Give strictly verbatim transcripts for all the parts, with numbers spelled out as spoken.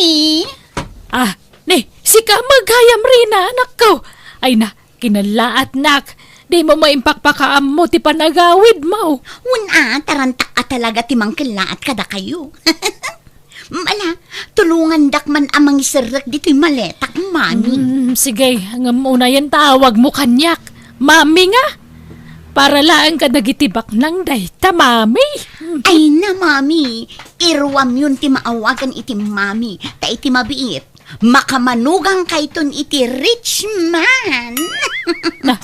Mami. Ah, ni, sika met gayam, Rina, anakko. Ay na, kinallaatnak. Dimo maimpakpakaammo ti panagawidmo. Wen a, tarantak a talaga ti mangkellaat kadakayo. Mm, ala, tulongandak man a mangiserrek ditoy maletak, Mami. Mm, sige, ngem unayen ta awagmo kaniak. Mami nga? Para laeng kadagiti baknang dayta, Mami. Ay na, Mami. Iruamyon ti maawagan iti Mami. Ta iti mabiit, makamanugangkayton iti rich man. Na,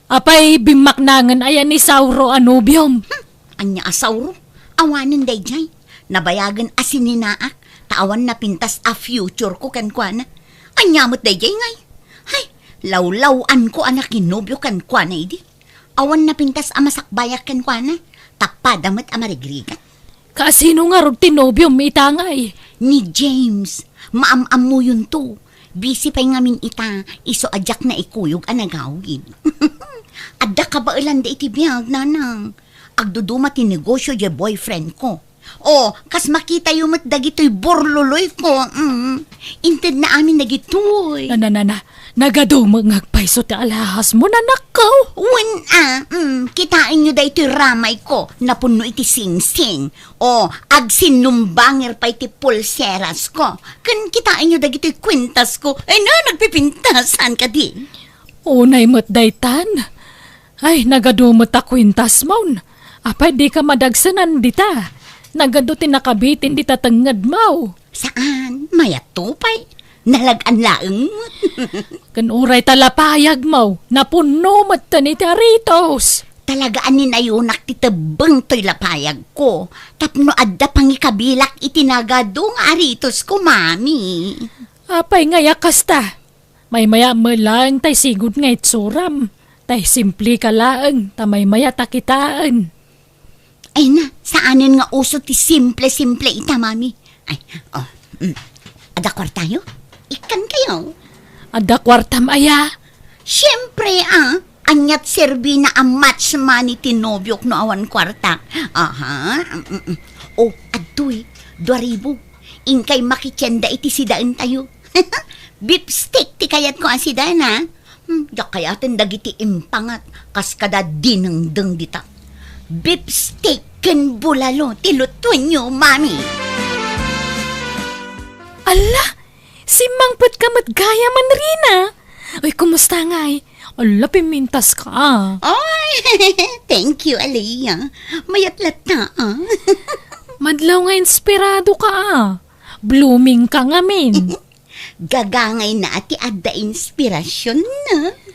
apay bimmaknangen aya ni Sauro a nobiom? Hmm, ania a Sauro? Awanen daydiay. Nabayagen a sininaak, ta awan napintas a future ko kenkuana. Ania met daydiay ngay? Hay, lawlaw-anko a nakinobio kenkuana idi. Awan napintas a masakbayak kenkuana, ta pada met a marigrigat. Kasino ngarud ti nobiom ita ngay? Ni James. Maam-ammuyonto. Busy pay ngamin ita, isu a diak naikuyog a nagawid. Adda kabaelanda iti biag, nanang. Agduduma ti negosio diay boyfriend ko. O, kas makitayo met dagitoy burluloy ko, mm. Intedna amin dagitoy. Na, na, na, na. Nagadumo nga agpayso ti alahasmo, nanakko. Wen a, mm, kitaenyo daytoy ramay ko, napunno iti singsing. O, agsinnumbanger pay ti pulseras ko. Ken kitaenyo dagitoy kuentas ko. Ay na, nagpipintas, saan kadi? Unay met daytan. Ay, nagadumo ta kuentasmon. Apay, dika madagsenan dita. Nagadu ti nakabitin dita tengngedmo. Saan? Mayatto pay. Nalag-an laeng met. Ken uray ta lapayagmo, napunno metten iti aritos. Talaga a ninayonak ti tebbeng toy lapayagko. Tapno adda pangikabilak iti nagadu nga aritosko, Mami. Apay ngay a kasta? Maymayam met laeng tay sigud nga itsuram. Tay simpleka laeng, ta maymayat a kitaen. Ay na, saanen nga uso ti simple-simple ita, Mami. Ay, o, mm. Adda kuartayo? Ikkankayo. Adda kuartam aya? Siempre, a. Aniat serbina a match money ti nobiok no awan kuarta? Aha, mm, mm. O, adtoy, dua ribu. Inkay makitienda iti sidaentayo. Beef steak ti kayatko a sidaen, a. Hmm, diak kayaten dagiti impangat kas kada dinengdeng dita. Beef steak ken bulalo ti lutuenyo, Mami. Alla, simmangpetka met gayam, Rina. Uy, kumusta ngay? Alla, pimintaska, a. Ay, thank you, Alea. Mayat latta, a. Madlaw nga inspiradoka, a. Bloomingka ngamin. Gagangayna a ti adda inspirasionna.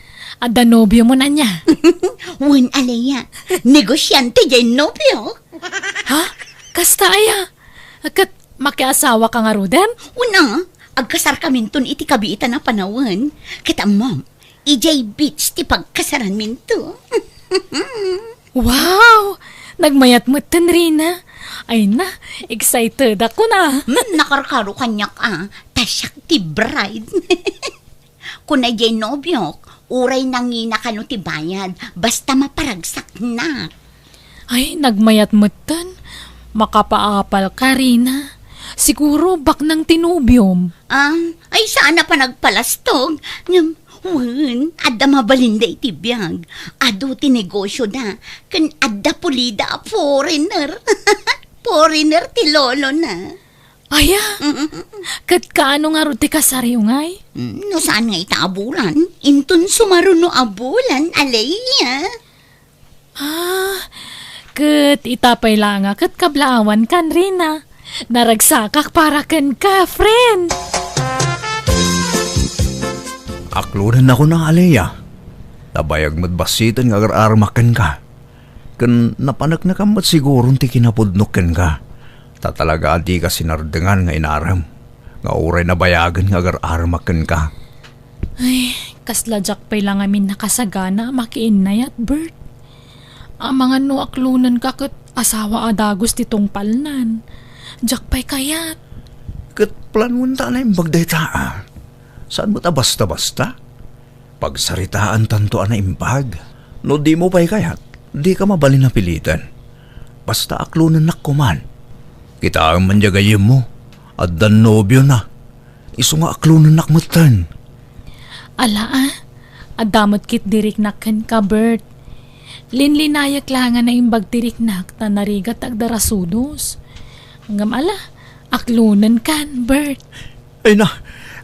Adda nobiomon ania? Wen, Alea. Negosiante diay nobiok. Ha? Kasta aya? Ket makiasawaka ngaruden? Wen a, agkasarkaminton iti kabiitan a panawen. Ket ammom, idiay beach ti pagkasaranminto. Wow! Nagmayat metten, Rina. Ay na, excited ako na. Hmm, nakarkaro kaniak, a. Ta siak ti bride. Kuna diay nobiok, uray nangina kano ti bayad, basta maparagsaknak. Ay, nagmayat metten. Makapaapal ka, Rina. Siguro baknang ti nobiom. Ah, ay, saan a panagpalastog. Ngem, wen, adda mabalinda iti biag. Adu ti negosioda, ken adda pulida a foreigner. Foreigner ti lolona. Aya? Ket kaano ngarud ti kasaryo ngay? Mm, no saan nga ita a bulan, inton sumaruno a bulan, Alea. Ah, ket ita pay la nga ket kablaawankan, Rina. Naragsakak para kenka, friend. Aklonennakon a, Alea. Nabayag met bassiten nga agar-aramak kenka. Ken napaneknekam met siguron ti kinapudnok kenka. Ta talaga a dika sinardengan nga inarem nga uray nabayagen nga agar-aramak kenka. Ay, kasla diak pay la ngamin nakasagana a makiinnayat, Bert. Amangan no aklonenka ket asawa a dagus ti tungpalnan. Diak pay kayat. Ket planonta a naimbag dayta, a. Saan met a basta-basta? Pagsaritaantanto a naimbag. No dimo pay kayat, dika mabalin a piliten. Basta aklonennak koman. Kitaem man diay gayyemmo. Adda nobiona. Isu nga aklonennak metten. Ala, a. Adda met ketdi riknak kenka, Bert. Linlinayek la nga naimbag ti riknak ta narigat ta agdarasudos. Ngem ala, aklonenkan, Bert. Ay na,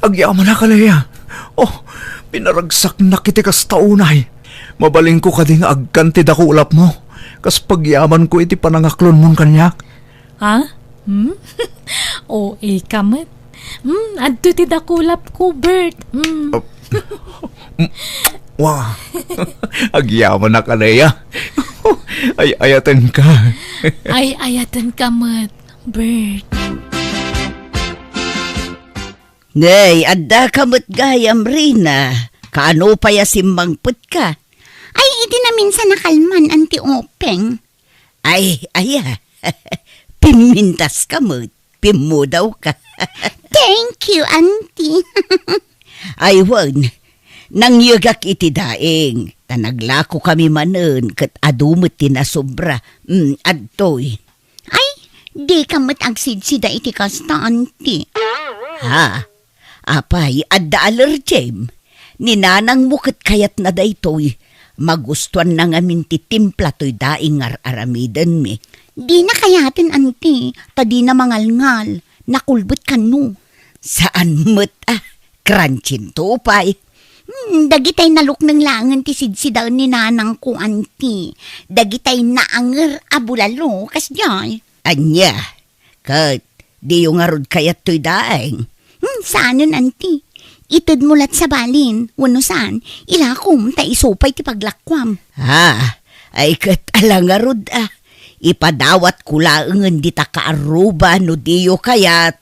agyamanak a, Lea. Oh, pinaragsaknak iti kasta unay. Mabalinko kadi nga agkan ti dakulapmo, kas pagyamanko iti panangaklonmon kaniak? Ha? Hmm? O A ka met. Hmm, adto ti dakulapko, Bert. Hmm. Ah, mm, wa. Agyamanak a, Lea. Ay-ayatenka. Ay-ayatenka met, Bert. Nay, addaka met gayam, Rina. Kaano pay a simmangpetka? Ay, idi naminsan a kalman, Auntie Openg. Ay, aya. Pimmintaska met. Pimmudawka. Thank you, Auntie. Ay, wen. Nangyegak iti daing. Ta naglakokami manen ket adu met ti nasobra. Mm, adtoy. Ay, dika met agsidsida iti kasta, Auntie. Ha? Apay, adda alergim? Ni nanangmo ket kayatna daytoy. Magustuanna ngamin ti timpla toy daing nga ar-aramidenmi. Dina kayaten, Auntie, ta dina mangalngal. Nakulbet kano. Saan met a, crunchy to pay. Hmm, dagitay nalukneng laengen ti sidsidaen ni nanangko, Auntie. Dagitay naanger a bulalo, kasdiay. Ania? Ket diyo ngarud kayat toy daing? Hmm, saanen, Auntie. Itedmo lat sa balin, wenno saan, ilakom ta isu pay ti paglakuam. Ah, ay ket ala ngarud a. Ipadawatko laengen dita kaarruba no diyo kayat.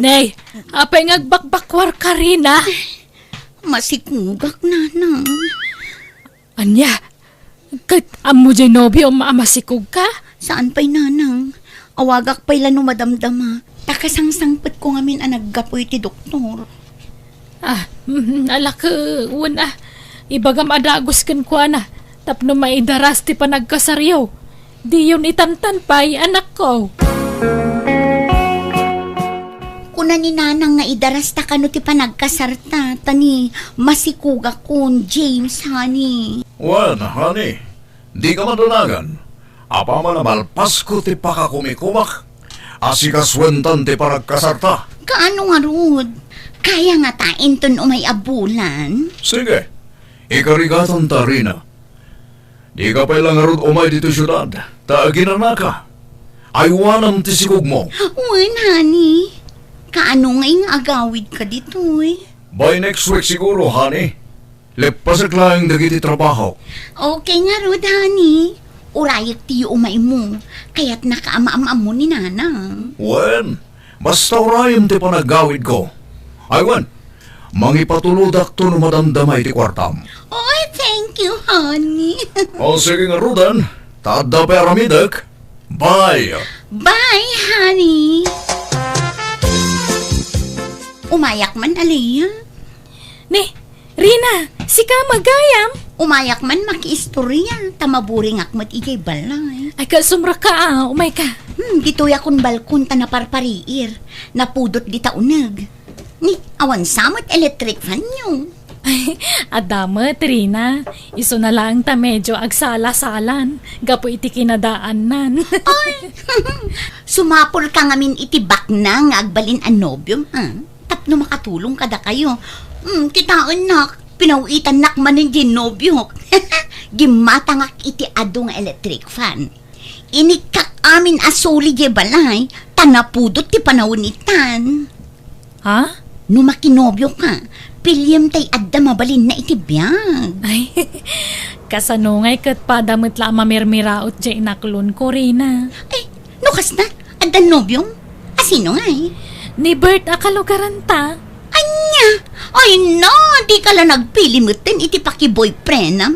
Nay, apay nga agbakbakuarka, Rina? Masikugak, Nanang. Ania? Ket ammo diay nobiom a masikugka? Saan pay, Nanang. Awagak pay la no madamdama. Ta kasangsangpetko ngamin a naggapu iti doktor. Ah, mm, ala ket wen a. Ibagam a dagus kenkuana tapno maidaras ti panagkasaryo. Diyon itantan pay, anakko. Kuna ni Nanang nga idarasta kano ti panagkasarta, ta ni masikugakon, James, honey. Wen, honey, dika madanagan. Apaman a malpasko ti pakakumikumak, asikasuentan ti panagkasarta. Kaano ngarud? Kaya ngata inton umay a bulan? Sige, ikarigatanta, Rina. Dika pay la ngarud umay ditoy siudad, ta aginanaka. Aywanam ti sikugmo. Wen, honey. Kaano ngay nga agawidka ditoy? By next week siguro, honey. Leppasek laeng dagiti trabaho. Okay ngarud, honey. Urayek ti yuumaymo. Kayatnaka a maam-ammo ni Nanang. Wen, basta urayem ti panagawidko. Ay, wen, mangipatulodakto no madamdama iti kuartam. Oy, thank you, honey. O, sige ngaruden, ta adda pay aramidek. Bye. Bye, honey. Umayak man, Aliyah. Ni, Rina, sika met gayam? Umayak man makiistorya, ta maburingak met idiay balay. Ay, kasumraka a, umayka. Hmm, ditoyakon balkon ta naparpariir. Napudot dita uneg. Ni, awan sa met electric fan-yo? Ay, adda met, Rina. Isuna laeng ta medyo agsala-salan gapu iti kinadaannan. Ay, sumapulka ngamin iti baknang nga agbalin a nobiom, ha? Tapno makatulong kadakayo. Hmm, kitaennak, pinaw-itannak manen diay nobiok. Gimmatangak iti adu nga electric fan. Inikkak amin a suli diay balay, ta napudot ti panawen itan. Ha? No makinobioka, piliem tay adda mabalinna iti biag. Ay, kasano ngay ket pada met la a mamirmiraot diay inaklonko, Rina? Ay, no kasta, adda nobiom? A sino ngay? Ni Bert a kalugaranta. Ania? Ay na, dika la nagpili metten iti pakiboyfriendam.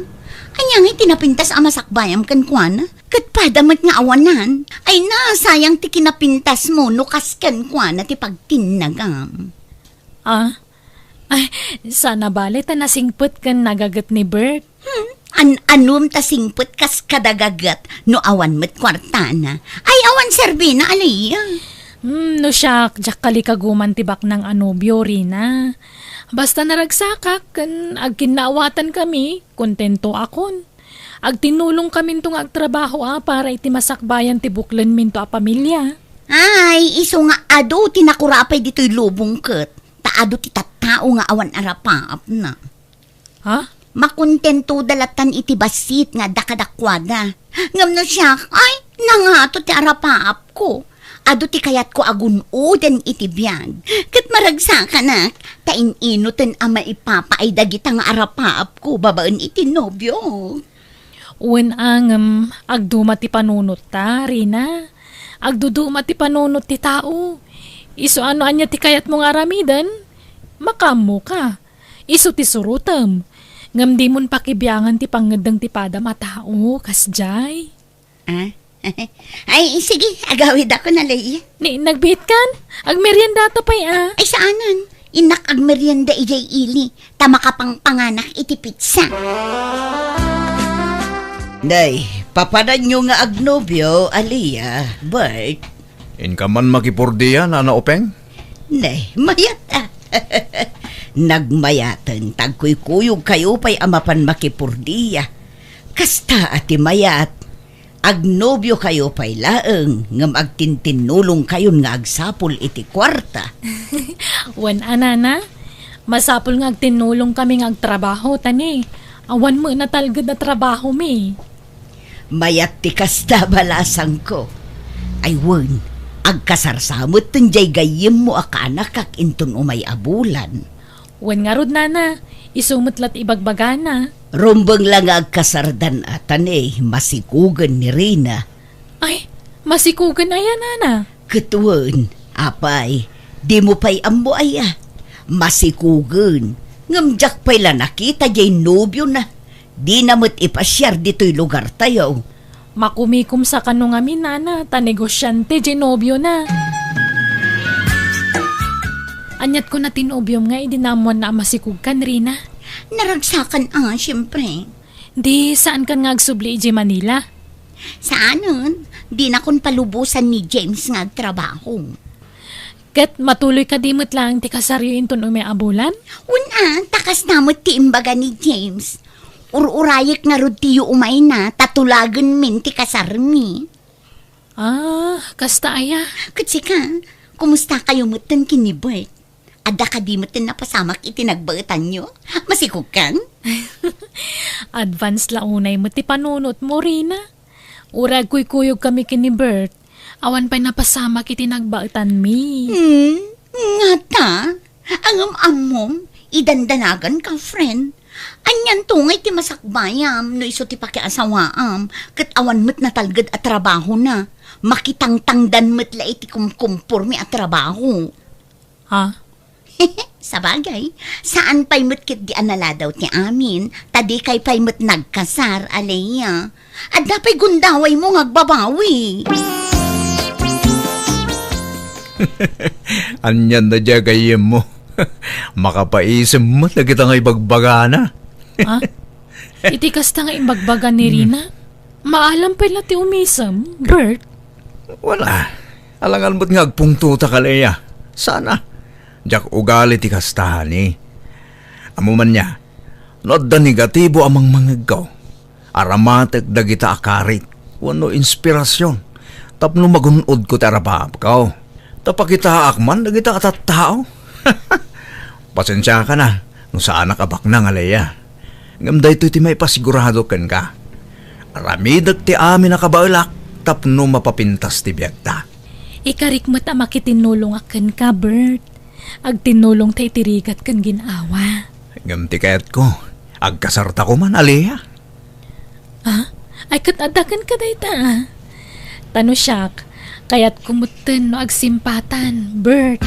Ania ngay ti napintas a masakbayam kenkuana? Ket pada met nga awanan. Ay na, sayang ti kinapintasmo no kas kenkuana ti pagtinnagam. Ah? Ay, sana bale ta nasingpet ken nagaget ni Bert. Hmm, An-anom ta singpet kas kadagaget no awan met kuartana. Ay, awan serbina, Alea. Hmm, no siak, diak kalikaguman ti baknang a nobio, Rina. Basta naragsakak ken agkinnaawatan kami, kontento akon. Agtinnulong kaminto nga agtrabaho a para iti masakbayan ti buklenminto a pamilia. Ay, isu nga adu ti nakurapay ditoy lubong ket, ta adu ti tattao nga awan arapaapna. Ha? Makontento da latan iti bassit nga adda kadakuada. Ngem no siak, ay, nangato ti arapaapko. Adu ti kayatko a gun-oden iti biag. Ket maragsakanak, ta in-inoten a maipapaay dagita nga arapaapko babaen iti nobio. Wen a ngem, agduma ti panunotta, Rina. Agduduma ti panunot ti tao. Isu a no ania ti kayatmo nga aramiden, makaammoka. Isu ti surotem. Ngem dimon pakibiangan ti pangngeddeng ti padam a tao, kasdiay. Ah? Ay, sige, agawidakon, Alea. Ni, nagbiitkan? Agmeriendata pay a. Ay, saanen. Innak agmerienda idiay ili, ta makapangpanganak iti pizza. Nay, papananyo nga agnobio, Alea, Bert? Inka man makipordia, Nana Openg? Nay, mayat a. Nagmayaten, ta agkuykuyogkayo pay a mapan makipordia. Kasta a ti mayat, agnobiokayo pay laeng, ngem agtintinnulongkayon nga agsapul iti kuarta. Wen a, Nana, masapul nga agtinnulongkami nga agtrabaho, ta ni, awan met natalged a trabahomi. Mayat ti kasta, balasangko. Ay wen, agkasar sa metten diay gayyemmo a kaanakak inton umay a bulan. Wen ngarud, Nana, isu met la ti ibagbagana. Rumbeng la nga agkasardan a, ta ni, masikugen ni Rina. Ay, masikugen aya, Nana? Ket wen, apay, dimo pay ammo aya? Masikugen, ngem diak pay la nakita diay nobiona. Dina met ipasiar ditoy lugartayo. Makumikom sa kano ngamin, Nana, ta negosiante diay nobiona. Aniat kuna ti nobiom nga idi naammoanna a masikogkan, Rina? Naragsakan a, siempre. Di, saankan nga agsubli idiay Manila? Saanen, dinakon palubosan ni James nga agtrabaho. Ket matuloy kadi met laeng ti kasaryo inton umay a bulan? Wen a, ta kasta met ti imbaga ni James. Ur-urayek ngarud ti yuumayna, ta tulagenmin ti kasarmi. Ah, kasta aya? Ket sika, kumustakayo metten ken ni Bert? Adda kadi metten napasamak iti nagbaetanyo? Masikogkan? Advance la unay met ti panunotmo, Rina. Uray agkuykuyogkami ken ni Bert, awan pay napasamak iti nagbaetanmi. Hmm, ngata? Ngem ammom, idandanaganka, friend. Anianto ngay ti masakbayam no isu ti pakiasawaam, ket awan met natalged a trabahona? Makitangtangdan met la iti kumkumpormi a trabaho. Ha? Sabagay, saan pay met ketdi a naladaw ti amin, ta dikay pay met nagkasar, Alea. Adda pay gundawaymo nga agbabawi. Anian na diay gayyemmo? Makapaisem met dagita nga ibagbagana. Ha? Iti kasta nga imbagbaga ni Rina, maalam pay la ti umisem, Bert? Wala. Alangan met nga agpungtotak, Alea. Sana. Diak ugali ti kasta, ni. Ammo man nia, no adda negatibo a mangmangegko, aramatek dagita a karit wenno inspirasion tapno magun-odko ti arapaapko. Ta pakitaak man dagita a tattao. Pasensiakan a no saanak a baknang, Alea. Ngem daytoy ti maipasigurado kenka. Aramidek ti amin a kabaelak tapno mapapintas ti biagta. Ikarik met a makitinnulongak kenka, Bert. Agtinnulongta iti rigat ken gin-awa. Ngem ti kayatko, agkasarta koman, Alea. Ah? Ay, ket adda kenka dayta, ah. Ta no siak, kayatko metten no agsimpatan, Bert.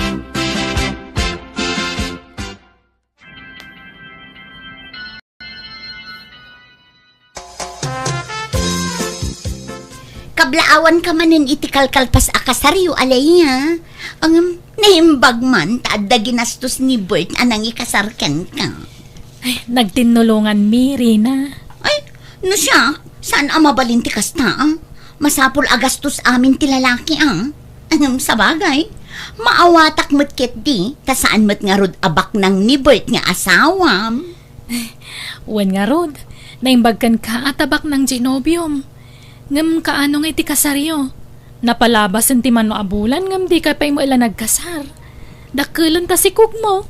Kablaawanka manen iti kalkalpas a kasaryo, Alea. Ngem, naimbag man ta adda ginastos ni Bert a nangikasar kenka. Ay, nagtinnulonganmi, Rina. Ay, No siak, saan a mabalin ti kasta, ah? Masapul a gastos amin ti lalaki, ah. Ahem, sabagay, maawatak met ketdi, ta saan met ngarud a baknang ni Bert nga asawam. Wen ngarud, naimbag kenka a ta baknang diay nobiom. Ngem kaano nga iti kasaryo? Napalabasen ti mano a bulan ngem dika pay met la nagkasar. Dakkelon ta sikogmo.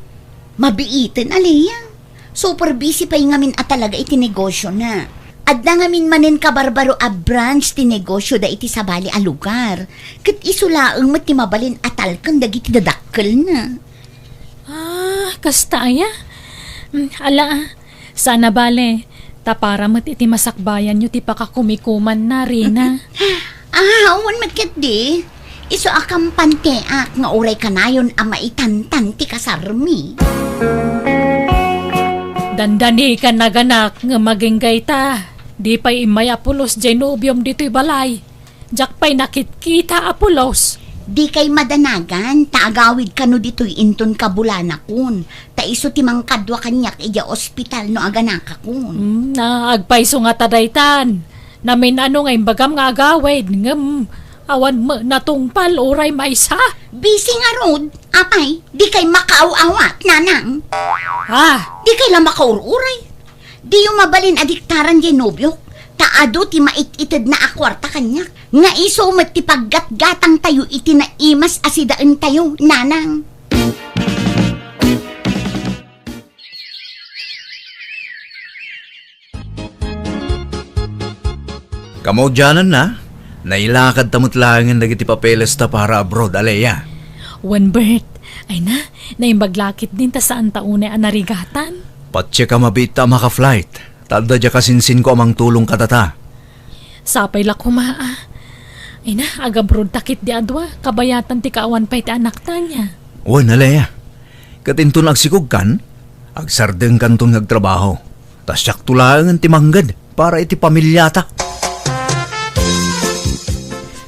Mabiiten, Alea. Super busy pay ngamin a talaga iti negosiona. Adda ngamin manen kabarbaro a branch ti negosio da iti sabali a lugar. Ket isu laeng met ti mabalin a talken dagiti dadakkelna. Ah, kasta aya? Mm, ala, ah. Saan a bale, ta para met iti masakbayanyo ti pakakumikumanna, Rina. Ah, awan met ketdi. Isu a kampanteak nga uray kanayon a maitantan ti kasarmi. Dandani ka naganak nga maginggayta. Di pay immay a pulos diay nobiom ditoy balay. Diak pay nakitkita a pulos. Dikay madanagan, ta agawid kano ditoy inton kabulanakon, ta isu ti mangkadua kaniak idiay ospital no aganakakon. Hmm, na, agpayso ngata daytan. Namin-ano nga imbagam nga agawid, ngem awan met natungpal uray maysa. Busy ngarud, apay, dikay makaaw-awat, nanang. Ah! Dikay la makaur-uray. Diyo mabalin a diktaran diay nobiok, ta adu ti mait-itedna a kuarta kaniak, nga isu met ti paggatgatangtayo iti naimas a sidaentayo, nanang. Kamaudiananna, nailakadta met laengen dagiti papelesta para abroad, Alea. Wen, Bert, ay na, naimbag la ketdin ta saanta unay a narigatan. Patsekam a biit ta maka-flight. Ta adda diay kasinsinko a mangtulong kadata. Sapay la koma, a. Ay na, agabrodta ketdi a dua, kabayatan ti kaawan pay ti anakta, ania? Wen, Alea. Ket inton agsikogkan, agsardengkanton nga agtrabaho. Ta siakto laengen ti mangged para iti pamiliata.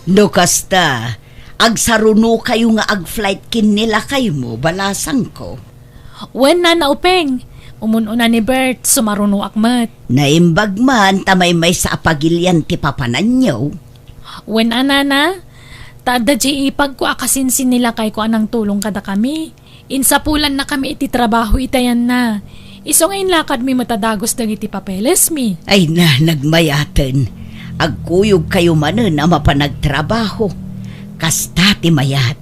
No kasta, agsarunokayo nga ag-flight ken ni lakaymo, balasangko. Wen, Nana Upeng, umun-una ni Bert, sumarunoak met. Naimbag man ta maymaysa a pagilian ti papananyo. Wen a, Nana, ta adda diay ipagko a kasinsin ni lakayko a nangtulong kadakami. Insapulannakami iti trabaho iti ayanna. Isu nga inlakadmi met a dagus dagiti papelesmi. Ay na, nagmayaten. Agkuyogkayo manen a mapan agtrabaho. Kasta ti mayat.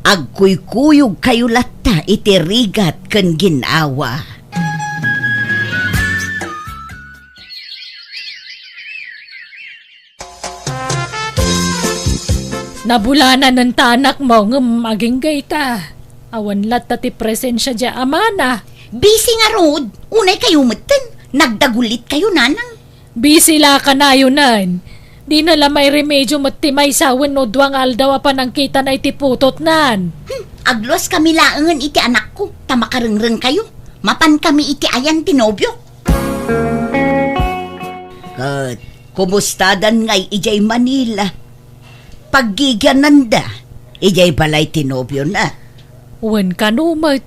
Agkuykuyogkayo latta iti rigat ken gin-awa. Nabulananen ta anakmo ngem agingga ita. Awan latta ti presensia diay amana. Busy ngarud, unay kayo metten. Nagdagulitkayo, nanang. Busy la kanayonen. Dina la mairemedio met ti maysa wenno dua nga aldaw a panangkitana iti putotnan. Hmm, agluaskami laengen iti anakko, ta makarengrengkayo. Mapankami iti ayan ti nobiok. Ket kumustadan ngay idiay Manila? Paggigiananda idiay balay ti nobiona? Wen kano met.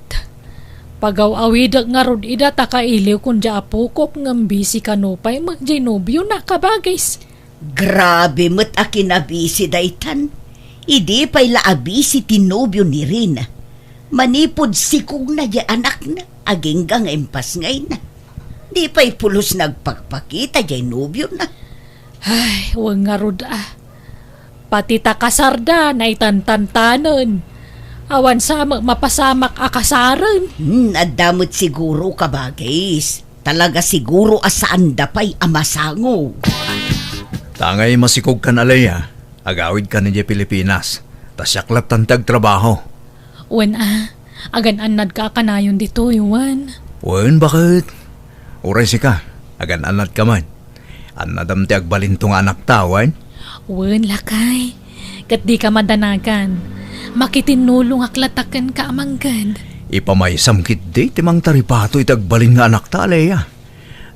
Pagaw-awidek ngarud ida ta kailiwkon diay apokok ngem busy kano pay met diay nobiona, kabagis. Grabe met a kinabisi daytan. Idi pay la a busy ti nobio ni Rina. Manipud sikogna diay anakna, agingga nga impasngayna. Di pay pulos nagpakpakita diay nobiona. Ay, wen ngarud a. Pati ta kasarda, naitantantanen. Awan sa met mapasamak a kasaren. Hmm, adda met siguro, kabagis. Talaga siguro a saanda pay a masango. Tangay masikogkan, Alea, agawidkan idiay Pilipinas. Ta siak lattan ti agtrabaho. Wen a, agan-annadka a kanayon ditoy, wen? Wen, baket. Uray sika, agan-annadka met. Annadam ti agbalinto nga anakta, wen? Wen, lakay. Ket dika madanagan. Makitinnulongak latta kenka a mangged. Ipamaysam ketdi ti mangtaripato iti agbalin nga anakta, Alea.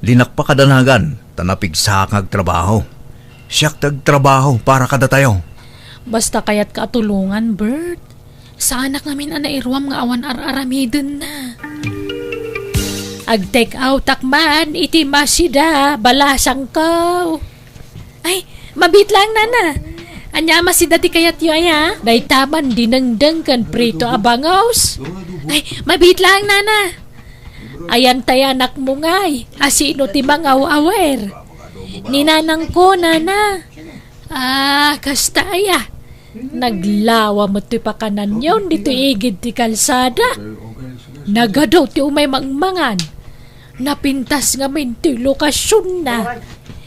Dinak pakadanagan, ta napigsaak nga agtrabaho. Siak ti agtrabaho para kadatayo. Basta kayatka a tulongan, Bert. Saanak ngamin a nairuam nga awan ar-aramidenna. Ag-take outak man iti masida, balasangko. Ay, mabiit laeng, nana. Ania a masida ti kayatyo, aya? Dayta man dinengdeng ken prito a bangus. Ay, mabiit laeng, nana. Ayan tay anakmo ngay, a sino ti mangaw-awer? Ni nanangko, nana. Ah, kasta aya. Naglawa met ti pakananyon ditoy igid ti kalsada. Nagadu ti umay mangmangan. Napintas ngamin ti lokasionna.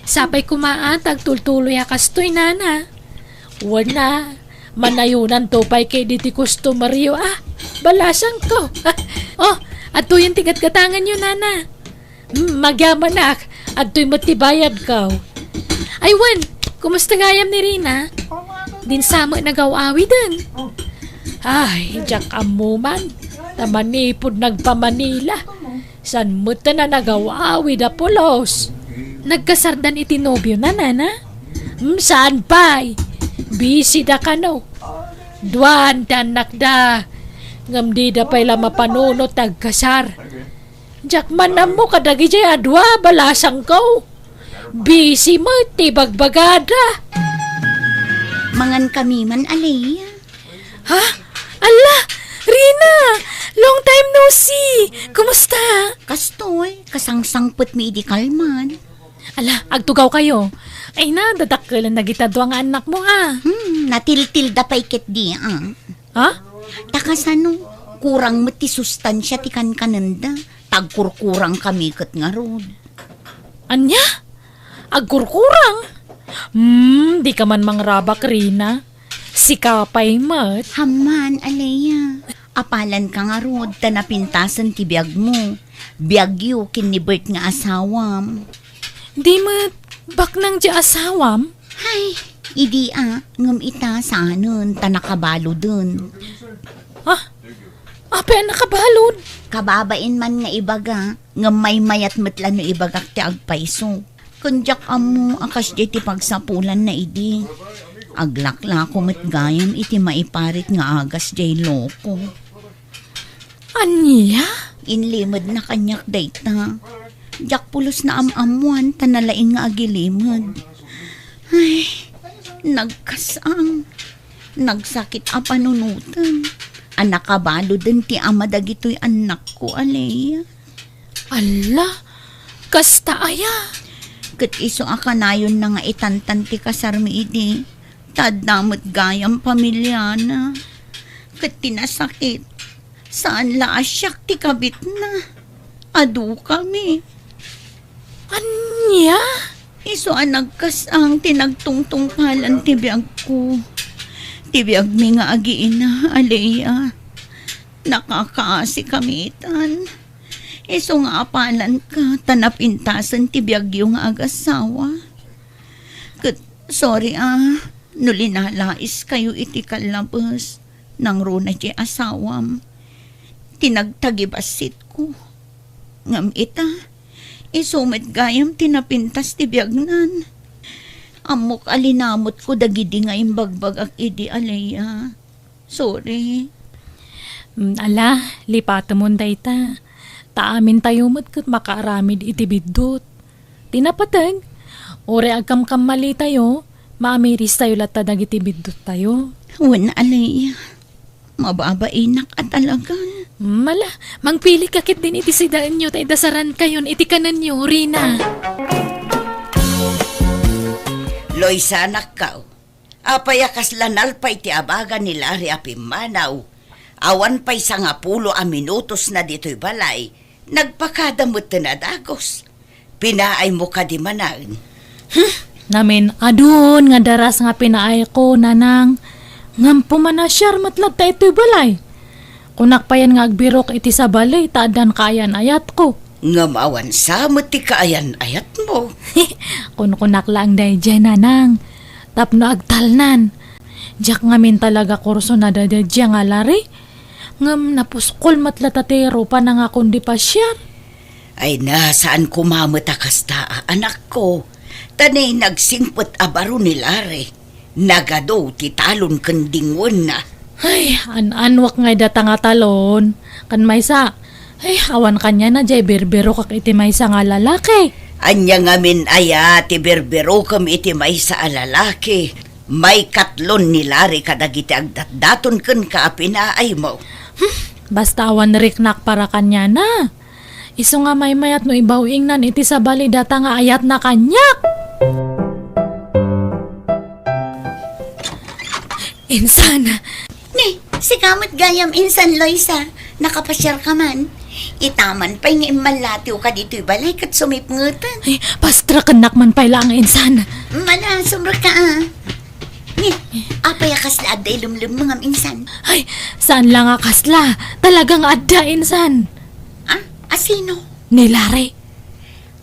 Sapay koma a ta agtultuloy a kastoy, nana. Wen a, manayonanto pay ketdi ti customeryo a. Balasangko. Oh, adtoyen ti gatgatanganyo, nana. Hmm, magyamanak. Adtoy met ti bayadko. Ay wen, kumusta gayam ni Rina? Dinsa met nagaw-awiden. Ay, diak ammo man. Ta manipud nagpa-Manila, saan met a nagaw-awid a pulos. Nagkasardan iti nobiona, nana? Hmm, saan pay? Busy da kano. Duan ti annakda. Ngem dida pay la mapanunot ti agkasar. Diak man ammo kadagidiay a dua, balasangko. Busy met ti bagbagada. Mangan kami man, Alea. Ha? Alla, Rina! Long time no see! Kumusta? Kastoy, kasangsangpetmi idi kalman. Ala, agtugawkayo. Ay na, dadakkelen dagita dua nga annakmo, a. Hmm, natiltilda pay ketdi, a. Ha? Ta kasano, kurang met ti sustansia ti kankanenda, ta agkurkurang kami ket ngarud. Ania? Agkurkurang? Hmm, dika man mangrabak, Rina. Sika pay met. Amman, Alea. Apalanka ngarud ta napintasen ti biagmo. Biagyo ken ni Bert nga asawam. Di met baknang ti asawam? Ay, idi a, ngem ita saanen ta nakabaluden. Ha? Apay a nakabalud? Kababain man nga ibaga, ngem maymayat met la no ibagak ti agpayso. Ken diak ammo a kasdiay ti pagsapulanna idi. Aglaklako met gayam iti maiparit nga agas diay loko. Ania? Inlimedna kaniak dayta. Diak pulos naam-ammoan ta nalaing nga agilimed. Ay, nagkasang. Nagsakit a panunoten. A nakabaluden ti ama dagitoy annakko, Alea. Alla, kasta aya? Ket isu a kanayonna nga itantan ti kasarmi idi, ta adda met gayam pamiliana. Ket ti nasakit, saan la a siak ti kabitna. Adukami. Ania? Isu a nagkasang ti nagtungtungpalan ti biagko. Ti biagmi nga agiina, Alea. Nakakaasi kami itan. Isu nga apalanka ta napintasen ti biagyo nga agasawa. Ket sorry a, no linalaiskayo iti kallabes, nangruna ti asawam. Ti nagtagibassitko. Ngem ita, isu met gayam ti napintas ti biagnan. Ammok a linamutko dagidi nga imbagbagak idi, Alea. Sorry. Mm, ala, lipatemon dayta. Ta amintayo met ket makaaramid iti biddut. Ti napateg, uray agkamkammalitayo, maamiristayo latta dagiti bidduttayo. Wen, Alea. Mababainak a talagan. Mm, ala, mangpilika ketdin iti sidaenyo ta idasarankayon iti kanenyo, Rina. Loisa, anakko. Apay a kasla nalpay ti abaga ni Larry a pimmanaw? Awan pay sangapulo a minutosna ditoy balay, nagpakada metten a dagus. Pinaaymo kadi manen? Hmm, namin-adun nga daras nga pinaayko, nanang. Ngem pumanasiar met latta itoy balay. Kunak payen nga agbirok iti sabali ta addan kaayan-ayatko. Ngem awan sa met ti kaayan-ayatmo. Kunkunak laeng daydiay, nanang. Tapno agtalnan. Diak ngamin talaga kurso na daydiay nga Larry. Ngem napuskol met latta ti rupa na nga kundi pasiar. Ay na, saan koma met a kasta a anakko. Ta ni nagsingpet a baro ni Larry. Nagadu ti talon ken dingwenna. Ay, an-anwak ngay data nga talon. Kan maysa, Ay, awan kaniana jay birbirokak iti maysa nga lalaki. Ania ngamin aya ti birbirokem iti maysa a lalaki? Maikatlon ni Larry kadagiti agdatdaton kenka a pinaaymo. Hmm, basta awan riknak para kaniana. Isu nga maymayat no ibaw-ingnan iti sabali data nga ayatna kaniak. Insan. Ni, sika met gayam insan, Loisa. Nakapasiarka man. Ita man pay nga immallatiwka ditoy balay ket sumipngeten. Ay, pastrakennak man pay laeng insan. Mala, sumrekka a. Ni, apay a kasla adda ilemlem ngam insan? Ay, saan la nga kasla. Talaga nga adda insan. Ah, asino? Ni Larry.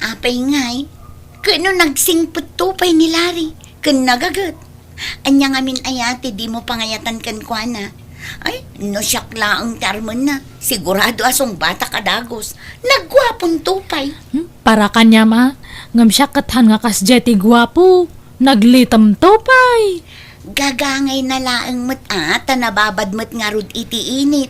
Apay ngay, ket no nagsingpetto pay ni Larry, ken nagaget. Ania ngamin aya ti dimo pangayatan kenkuana? Ay, no siak laeng ti armenna, sigurado a sungbatak a dagus. Nagguaponto pay. Hmm, para kaniam a, ngem siak ket han nga kasdiay ti guapo. Naglitemto pay. Gagangayna laeng met a, ta nababad met ngarud iti init.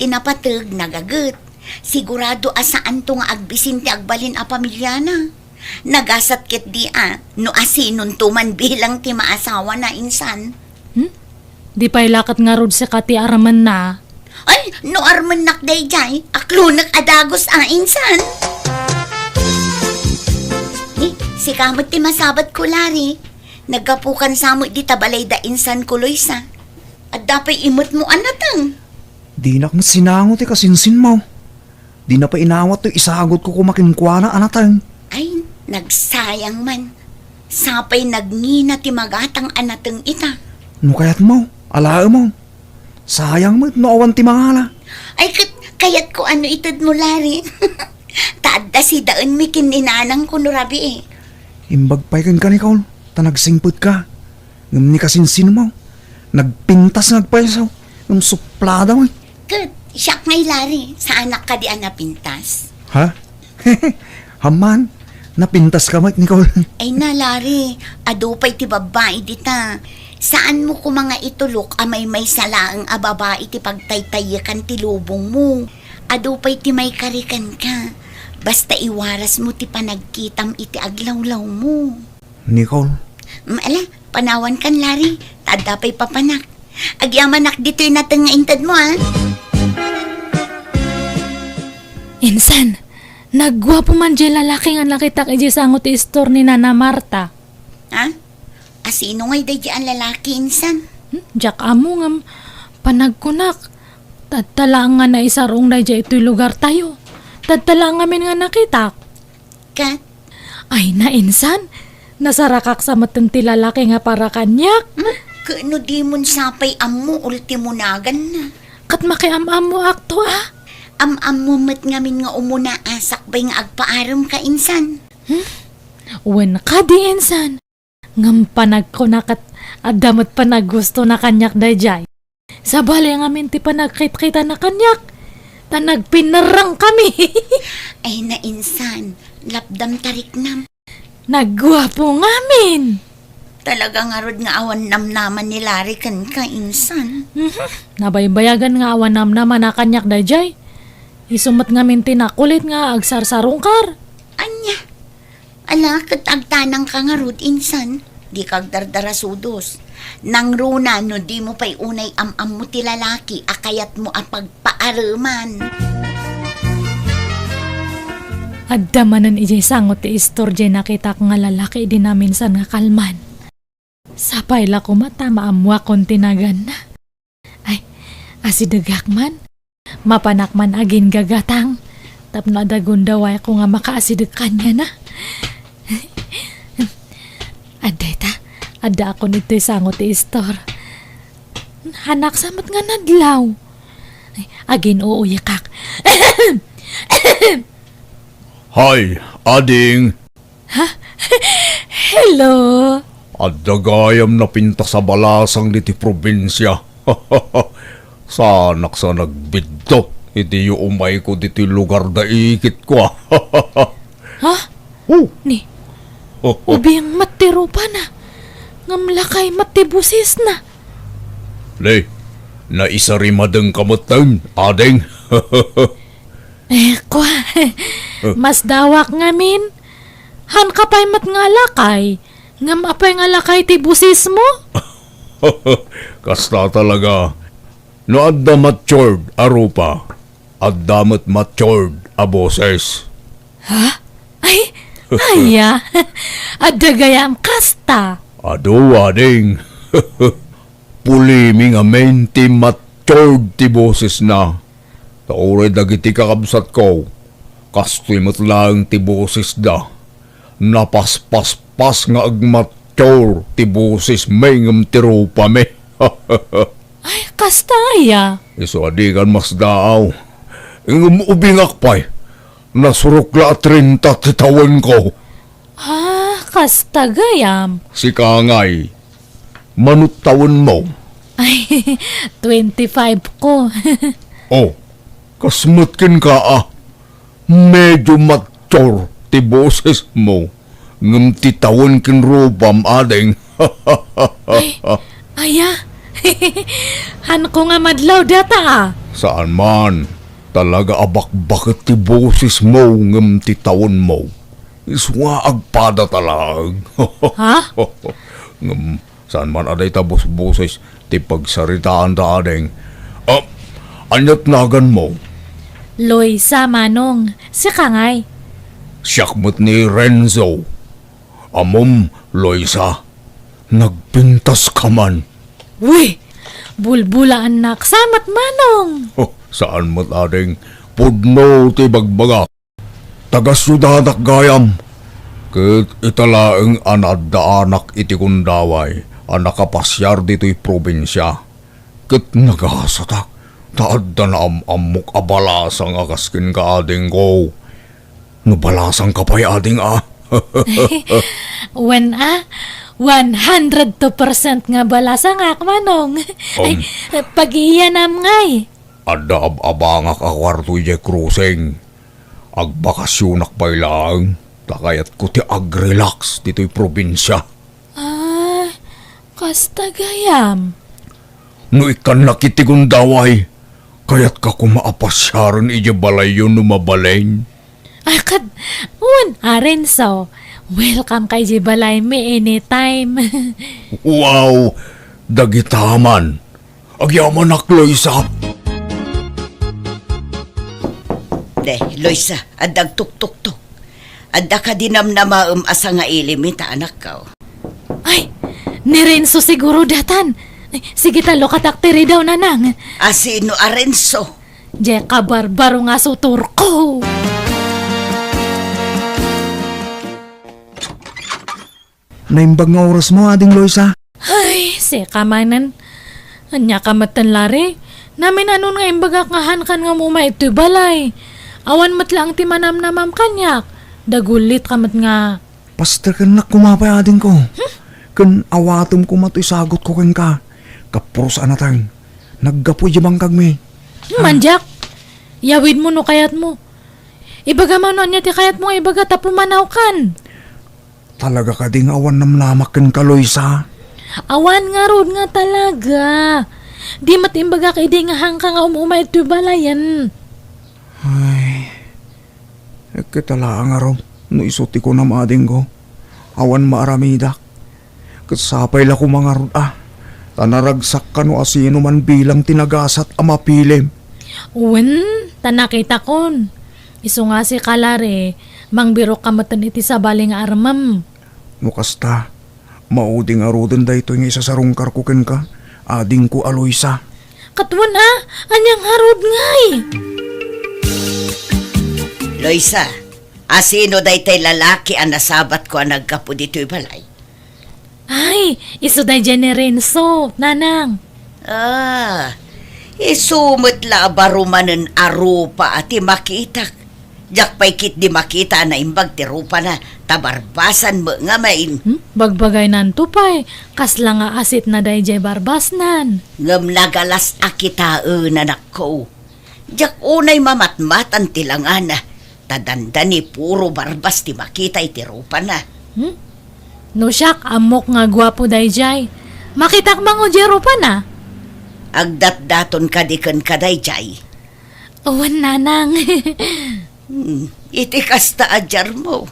Ti napateg, nagaget. Sigurado a saanto nga agbisin ti agbalin a pamiliana. Nagasat ketdi a, no asinonto man bilang ti maasawana insan. Hmm? Di pay la ket ngarud sika ti armenna. Ay, no armennak daydiay, aklonek a dagus a insan. Ni, sika met ti masabatko, Larry. Naggapukan sa met dita balayda insan ko, Loisa. Adda pay imetmo a nateng. Dinak met sinango ti kasinsinmo. Dina pay inawat toy isagutko koma kenkuana a nateng. Ay, nagsayang man. Sapay nagngina ti magatang a nateng ita. No kayatmo, alaemo. Sayang met no awan ti mangala. Ay, ket kayatko a no itedmo, Larry. Ta adda sidaenmi ken ni nanangko no rabii. Imbag pay kenka, Nicole, ta nagsingpetka. Ngem ni kasinsinmo, nagpintas nga agpayso, ngem suplada met. Ket, siak ngay, Larry, saanak kadi a napintas? Ha? Amman, napintaska met, Nicole. Ay na, Larry, adu pay ti babbai dita. Saanmo koma nga itulok a maymaysa laeng a babai ti pagtaytaykan ti lubongmo. Adu pay ti maikari kenka. Basta iwarasmo ti panagkitam iti aglawlawmo. Nicole. Mm, ala, panawankan, Larry. Ta adda pay papanak. Agyamanak ditoy nateng nga intedmo, a. Insan, nagguapo man jay lalaki nga nakitak idiay sango ti istor ni Nana Marta. Ha? Asino ngay daydiay a lalaki, insan? Hmm, diak ammo ngem panagkunak. Tadta laeng nga naisarong daydiay itoy lugartayo. Tadta laeng ngamin nga nakitak. Ket? Ay, nainsan. Nasarakak sa metten ti lalaki nga para kaniak. Hmm? Ket no dimon sapay ammo, ultimo naganna. Ket makiam-ammoak to, a. Am-ammo met ngamin nga umuna a sakbay nga agpaarem ka insan. Hmm? Wen kadi insan. Ngem panagkuna ket adda met panaggusto na kaniak daydiay. Sabali ngamin ti panagkitkita na kaniak, ta nagpinerrang kami. Ay, nainsan, lapdam ta riknam. Nagguapo ngamin. Talaga ngarud nga awan namnama ni Larry kenka, insan. Mhm. Nabaybayagan nga awan namnama na kaniak daydiay. Isu met ngamin ti nakulit nga agsarsarungkar. Ania? Ala, ket agtanangka ngarud, insan. Dika agdardarasudos. Nangruna no dimo pay unay am-ammo ti lalaki a kayatmo a pagpaareman. Adda manen idiay sango ti istor jay nakitak nga lalaki idi naminsan nga kalman. Sapay la koma ta maammoakon ti naganna. Ay, asidegak man. Mapanak man aginggagatang tapno adda gundawayko nga makaasideg kaniana. Adda ita, addaakon itoy sango ti istor. Hanaksa met nga nadlaw. Ay, agin-uuyekak. Hay, ading! Ha? Hello? Adda gayam napintas a balasang diti probinsia. Saanak sa nagbidto iti umayko ditoy lugar da ikitko, a. Ha? Oh. Ni, ubing met ti rupana, ngem lakay met ti busisna. Ni, naisarimadengka metten, ading. Eh, kwa, masdawak ngamin. Hanka pay met nga alakay. Ngem apay nga alakay ti bosismo? Kasta talaga. No adda matured a rupa, adda met matured a boses. Ha? Ay, aya. Adda gayam kasta. Adu, ading. Pulimi ngamin ti matured ti bosesna. Ta uray dagiti kakabsatko, kastoy met laeng ti bosesda. Napaspaspas nga agmature ti bosesmi ngem ti rupami. Ay, kasta aya? Isu a dikan masdaaw. Ngem ubingak pay, nasurok la a trenta ti tawenko. Ah, kasta gayam. Sika ngay, manut tawenmo? Ay, twenty-five ko. Oh, kas met kenka a. Medyo mature ti bosesmo, ngem ti tawen ken rupam, ading. Ay, aya? Hanko nga madlaw data a. Saan man, talaga a bakbaket ti bosesmo ngem ti tawenmo. Isu nga agpadata laeng. Ha? Ngem saan man a dayta bosboses ti pagsaritaanta, ading. Ah, aniat naganmo? Loisa, manong. Sika ngay? Siak met ni Renzo. Ammom, Loisa, nagpintas ka man. Wi! Bulbulaannak sa met, manong! Oh, saan met, ading. Pudno ti bagbagak. Taga-siudadak gayam, ket ita laeng a naaddaanak iti gundaway a nakapasiar ditoy probinsia. Ket nagasatak ta adda naam-ammok a balasang a kas kenka, adingko. No balasangka pay, ading a. Wen a, one hundred two percent nga balasangak, manong. Ay, Um. Pag-iyanam ngay. Adda ab-abangak a kuarto idiay crossing. Agbakasionak pay laeng, ta kayatko ti agrelax ditoy probinsia. Ah, kasta gayam. No ikkannak iti gundaway, kayatka koma a pasiaren idiay balayyo no mabalin. Ay, kad, wen, a, Renzo, welcome ka idiay balaymi anytime. Wow! Dagita man. Agyamanak, Loisa. De, Loisa, adda agtuktoktok. Adda kadi namnamaem a sangailimi ta anakko? Ay, ni Renzo siguro datan. Ay, sige ta, lukatak ti ridaw, nanang. A sino a Renzo? Diay kabarbaro nga sutorko. Naimbag nga orasmo, Ading Loisa. Ay, sika manen. Ania ka metten, Larry? Naminanon nga imbagak nga hankan nga umay itoy balay. Awan met laeng ti manamnamam kaniak. Dagulit ka met nga. Pasterkennak koma pay, adingko. Hmm? Ken awatem koma toy sagutko kenka. Kapuros a nateng. Naggapu idiay bangkagmi. Hmm, mandiak. Yawidmo no kayatmo. Ibagam no ania ti kayatmo nga ibaga ta pumanawkan. Talaga kadi nga awan namnamak kenka, Loisa? Awan ngarud nga talaga. Di met imbagak idi nga hanka nga um-umay itoy balayen. Ay, ket ala ngarud no isu ti kunam, adingko. Awan maaramidak. Ket sapay la koma ngarud a, ta naragsak kano a sino man bilang ti nagasat a mapilim. Wen, ta nakitakon. Isu nga sika, Larry, mangbirok ka metten iti sabali nga armem. No kasta, maudi ngaruden daytoy nga isasarungkarko kenka, adingko a Loisa. Ket wen a, ania ngarud ngay? Loisa, a sino daytay lalaki a nasabatko a naggapu ditoy balay? Ay, isu daydiay ni Renzo, nanang. Ah, isu met la a baro manen a rupa a ti makitak. Diak pay ketdi makita a naimbag ti rupana, ta barbasan met ngamin. Hmm? Bagbagaynanto pay, kasla nga asitna daydiay barbasnan. Ngem nagalas a kitaen, anakko. Diak unay mamatmatan ti langana, ta dandani puro barbas ti makita iti rupana. Hmm? No siak, ammok nga guapo daydiay. Makitak man diay rupana? Agdatdaton kadi kenka daydiay? Wen, nanang. Hmm, iti kasta a diarmo,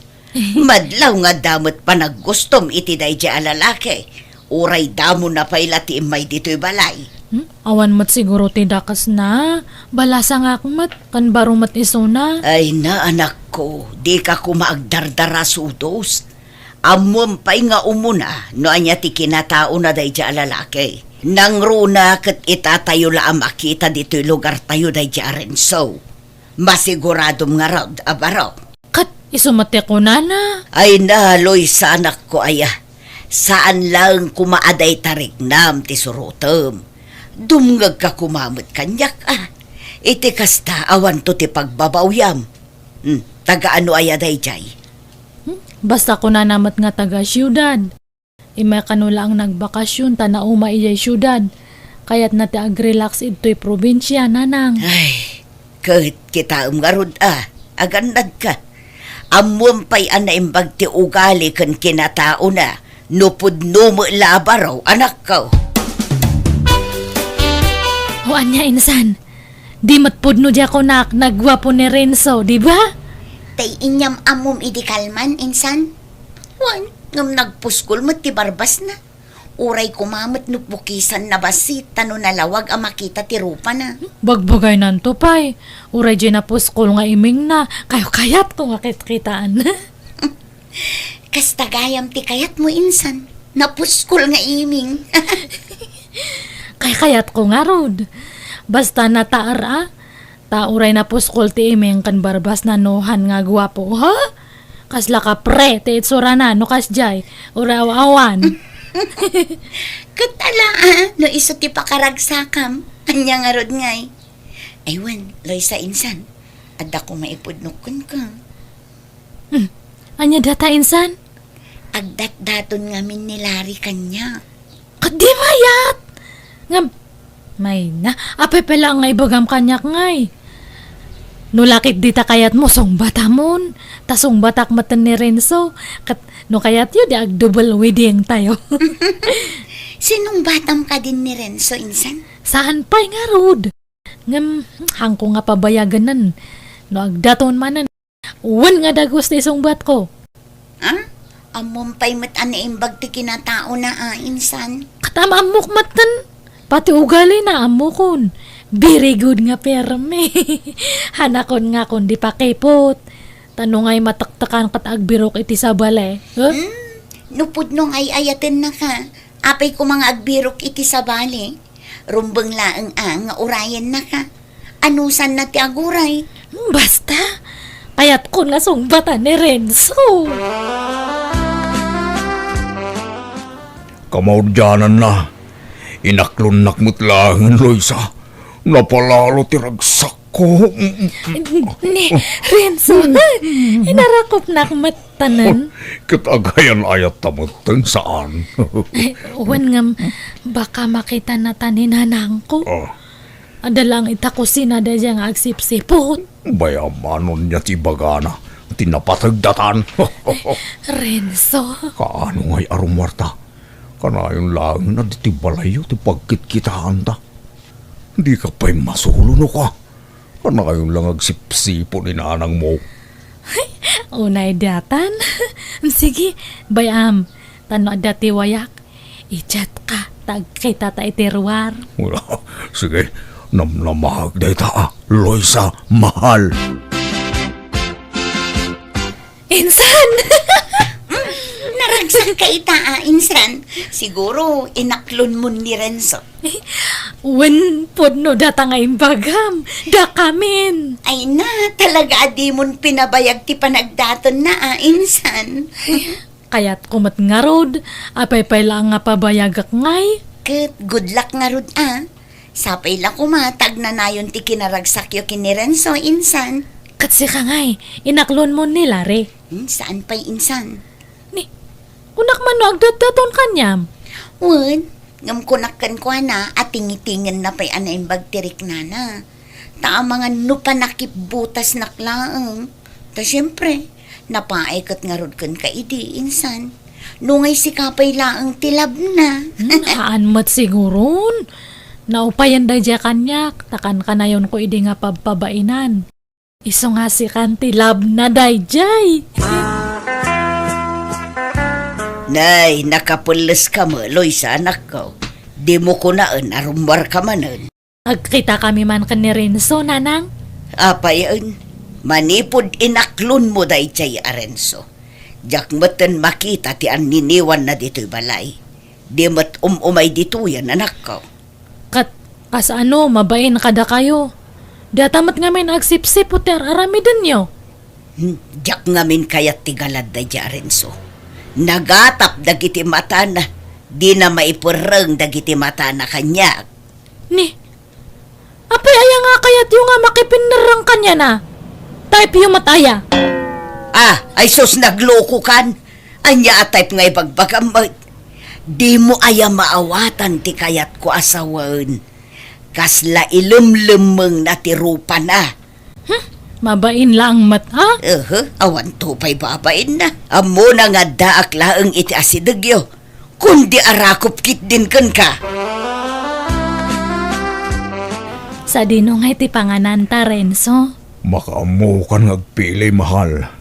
madlaw nga adda met panaggustom iti daydiay a lalaki, uray damona pay la ti immay ditoy balay. Hmm? Awan met siguro ti dakesna. Balasangak met, ken baro met isuna. Ay na, anakko, dika koma agdardara sudos. Ammom pay nga umuna no ania ti kinataona daydiay a lalaki. Nangruna ket itatayo la a makita ditoy lugartayo daydiay a Renzo. Masiguradom ngarud a baro. Ket isu met ti kunana. Ay na, Loisa, anakko aya. Saan laeng koma a dayta rignam ti surotem. Dumngegka koma met kaniak, a. Iti kasta, awanto ti pagbabawyam. Hmm, taga ano aya daydiay? Hmm? Basta kunana met nga taga siudad. Immay kano laeng nagbakasyon ta nauma idiay siudad. Kayatna ti agrelax idtoy probinsia, nanang. Ay, ket kitaem ngarud a, agannadka. Ammom pay a naimbag ti ugali ken kinataona, no pudno met la a baro, anakko. O ania, insan? Di met pudno diay kunak, nagguapo ni Renzo, di ba? Tay inyam-ammom idi kalman, insan? Wen, ngem nagpuskol met ti barbasna. Uray koma met no bukisanna bassit ta no nalawag a makita ti rupana. Bagbagaynanto pay. Uray diay napuskol nga imingna, kayat-kayatko nga kitkitaan. Kasta gayam ti kayatmo, insan. Napuskol nga iming. Kayat-kayatko ngarud. Basta nataar a. Ta uray napuskol ti iming ken barbasna no han nga guapo, ha? Kasla kapre ti itsurana no kasdiay, uray aw-awan. Ket ala, a, no isu ti pakaragsakam, ania ngarud ngay? Ay wen, Loisa, insan, adda koma ipudnok kenka. Hmm. Ania data, insan? Agdatdaton ngamin ni Larry kaniak. Ket di mayat! Ngem, mayna, apay pay la nga ibagam kaniak ngay? No la ket dita kayatmo, sungbatamon. Ta sungbatak metten ni Renzo. Ket no kayatyo, di ag-double wedding tayo. Sinungbatam kadin ni Renzo, insan? Saan pay ngarud? Ngem, haanko nga pabayaganen. No agdaton manen, wen nga dagus ti sungbatko. Ah? Ammom pay met a naimbag ti kinataona a, insan? Ket am-ammok metten. Pati ugalina, ammokon. Very good nga permi. Hanakon nga kon di pakipot. Ta no ngay matektekan ket agbirok iti sabali. Huh? Hmm? No pudno nga ay-ayatennaka, apay koma nga agbirok iti sabali? Rumbeng laeng a nga urayennaka. Anusanna ti aguray? Basta, kayatkon nga sungbatan ni Renzo. Kamaudiananna, inaklonnak met laengen, Loisa. Napalalo ti ragsakko. Ni Renzo, inarakopnak met. Tanan? Ket agayan-ayatta metten, saan? Ay, wen ngem, baka makitana ta ni nanangko. Ah. Adda laeng ita kusina daydiay nga agsipsiput. Bayam, ania ti ibagana, ti napategdatan. Renzo. Kaano ngay a rummuarta? Kanayon laeng a ditoy balayyo ti pagkitkitaanta. Dika pay masulo, no ka? Kanayon lang agsipsiput ni nanangmo. Unay datan. Sige, bay-am. Ta no adda ti wayak, i-chat ka, ta agkita ta iti ruar. Wala. Sige, namnamaak dayta a, Loisa, mahal. Insan! Hmm, naragsak ka ita a, insan. Siguro, inaklonmon ni Renzo. Wen, pudno data nga imbagam. Dakamin. Ay na, talaga a dimon pinabayag ti panagdaton na a, insan. Kayatko met ngarud, apay pay la nga pabayagak ngay. Ket good luck ngarud a. Sapay la koma ta agnanayon ti kinaragsakyo ken ni Renzo, insan. Ket sika ngay, inaklonmon ni Larry. Hmm, saan pay, insan? Ni, kunak man no agdatdaton kaniam? Wen, ngem kunak kenkuana a tingitingenna pay a naimbag ti riknana. Ta amangan no panakipbutasnak laeng. Ta siempre, napaay ket ngarud kenka idi, insan. No ngay sika pay laeng ti labna. Hmm, haan met siguron. Naupayen daydiay kaniak, ta kankanayonko idi nga pabpabainan. Isu nga sikan ti love na daydiay. Nay, nakapelleska met, Loisa, anakko. Dimo kunaen a rummuarka manen. Agkitakami man ken ni Renzo, nanang. Apay en, manipud inaklonmo daydiay a Renzo, diak metten makita ti anniniwanna ditoy balay. Di met um-umay ditoyen, anakko. Ket kasano, mabain kadakayo? Data met ngamin agsipsiput ti ar-aramidenyo. Hmm, diak ngamin kayat ti galad daydiay a Renzo. Nagatap dagiti matana, dina maiperreng dagiti matana kaniak. Ni, apay aya nga kayatyo nga makipinnerreng kaniana? Type-yo met aya? Ah, ay sus, naglokokan. Ania a type nga ibagbagam met? Dimo aya maawatan ti kayatko a sawen? Kasla ilemlemmengna ti rupana. Hmm, mabain laeng met, ha? Ehe, awanto pay babainna. Ammona nga addaak laeng iti asidegyo. Kundi arakop ketdin kenka. Sadino ngay ti pangananta, Renzo? Makaammokan nga agpili, mahal.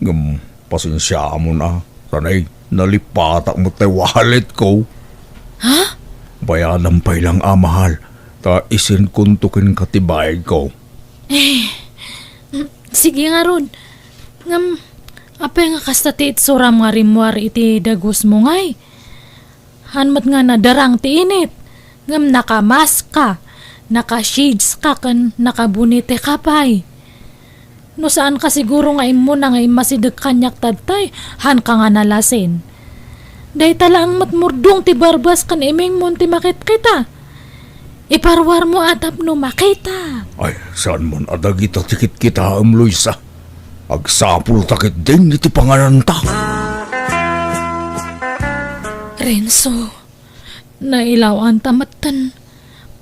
Ngem pasensiamon a, ta nay, nalipatak met tay walletko. Ha? Bayadam pay lang a, mahal, ta isendkonto kenka ti bayadko. Eh, mm, sige ngarud. Ngem, apay nga kasta ti itsuram nga rimmuar iti dagusmo ngay? Haan met nga nadarang ti init, ngem nakamask ka, naka-shades ka, ken nakabonete ka pay. No saan ka siguro nga immuna nga immasideg kaniak tattay, haan ka nga nalasin. Dayta laeng met murdong ti barbas ken imingmon ti makitkita. Iparuarmo a tapno makita. Ay, saan man a dagita ti kitkitaem, Luisa. Agsapulta ketdin iti pangananta. Renzo, nailaw-anta metten.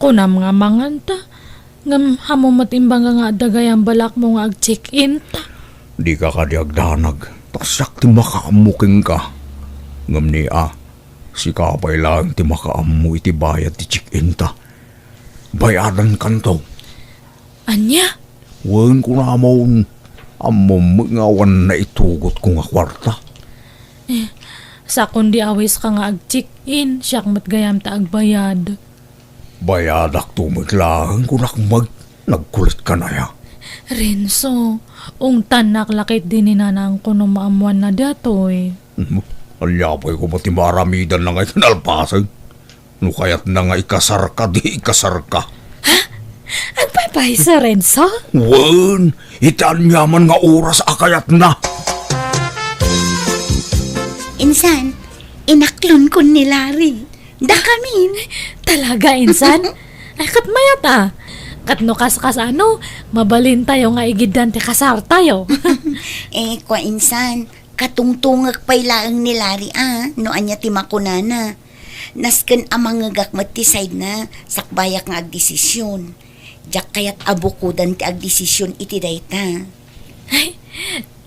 Kunam nga manganta, ngem ammom met imbaga nga adda gayam balakmo nga ag-check-in ta. Dika kadi agdanag, ta siak ti makaammo kenka. Ngem ni a, sika pay laeng ti makaammo iti bayad ti check-in ta. Bayadankanto. Ania? Wen, kunamon, ammom met nga awan naitugotko nga kuarta. Eh, sakon di awiska nga ag-check-in, siak met gayam ta agbayad. Bayadakto met laeng, kunak met, nagkulit ka na ya. Renzo, ungtannak la ketdi ni nanangko no maammoanna datoy. Hmm, ania pay koma ti maaramidanna nga ikinalpasen? No kayatna nga ikasarka, di ikasarka. Ha? Agpaypayso, Renzo? Wen, iti aniaman nga oras a kayatna. Insan, inaklon kun ni Larry. Dakamin. Talaga, insan? Ay, ket mayat a. Ket no kas-, kasano, mabalintayo nga igiddan ti kasartayo. Eh, kua insan, katungtungek pay laeng ni Larry a, no ania ti makunana. Nasken a mangngegak met ti side na, sakbayak nga agdesisyon. Diak kayat a bukodan ti agdesisyon iti dayta. Ay,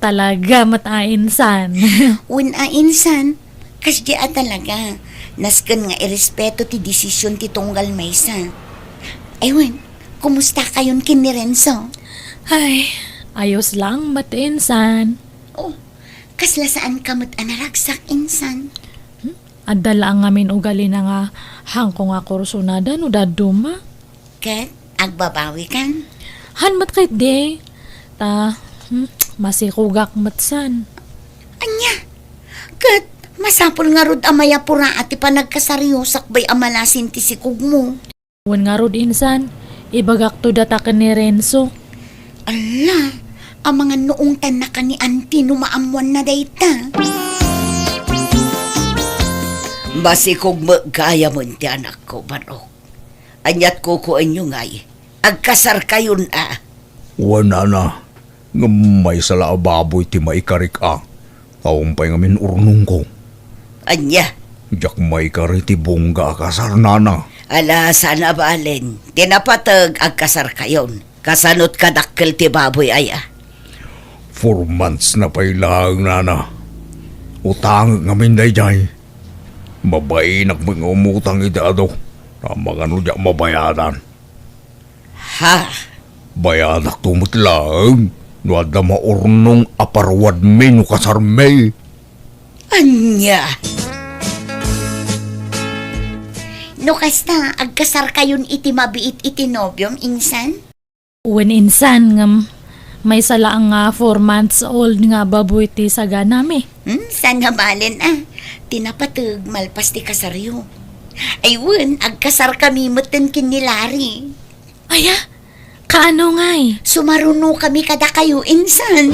talaga met a insan. Wen a insan, kasdi a talaga. Nasken nga irespeto ti desisyon ti tunggal maysa. Ay wen, kumusta kayon ken ni Renzo? Ay, ayos lang met insan. Oh, kasla saan ka met a naragsak insan? Hmm? Adda laeng ngamin ugalina nga haanko nga kursonada no dadduma. Ket agbabawikan? Haan met ketdi. Ta, hmm, masikogak met san. Ania? Ket masapul ngarud a mayapura ti panagkasaryo sakbay a malasin ti sikogmo. Wen ngarud insan, ibagakto data ken ni Renzo. Alla, amangan no ungtannaka ni Auntie no maammoanna dayta. Masikog met gayamen ti anakko, Manok. Aniat kukuenyo ngay? Agkasarkayon a. Wen, nana, ngem maysa la a baboy ti maikarik a. Awan pay ngamin urnongko. Ania? Diak maikari ti bongga a kasar, nana. Ala, saan a balen. Ti napateg, agkasarkayon. Kasano ti kadakkel ti baboy aya? Four months na pay laeng, nana. Utangek ngamin daydiay. Mabainak met nga umutang iti adu. Amangan no diak mabayadan. Ha? Bayadakto met laeng no adda maurnong a paruadmi no kasarmi. Ania? No kasta, agkasarkayon iti mabiit iti nobiom, insan? Wen insan, ngem maysa laeng nga four months old nga baboy ti saganami. Hmm, saan nga malen a? Ti napateg malpas ti kasaryo. Ay wen, agkasarkami metten ken ni Larry. Aya, kaano ngay? Sumarunokami kadakayo, insan.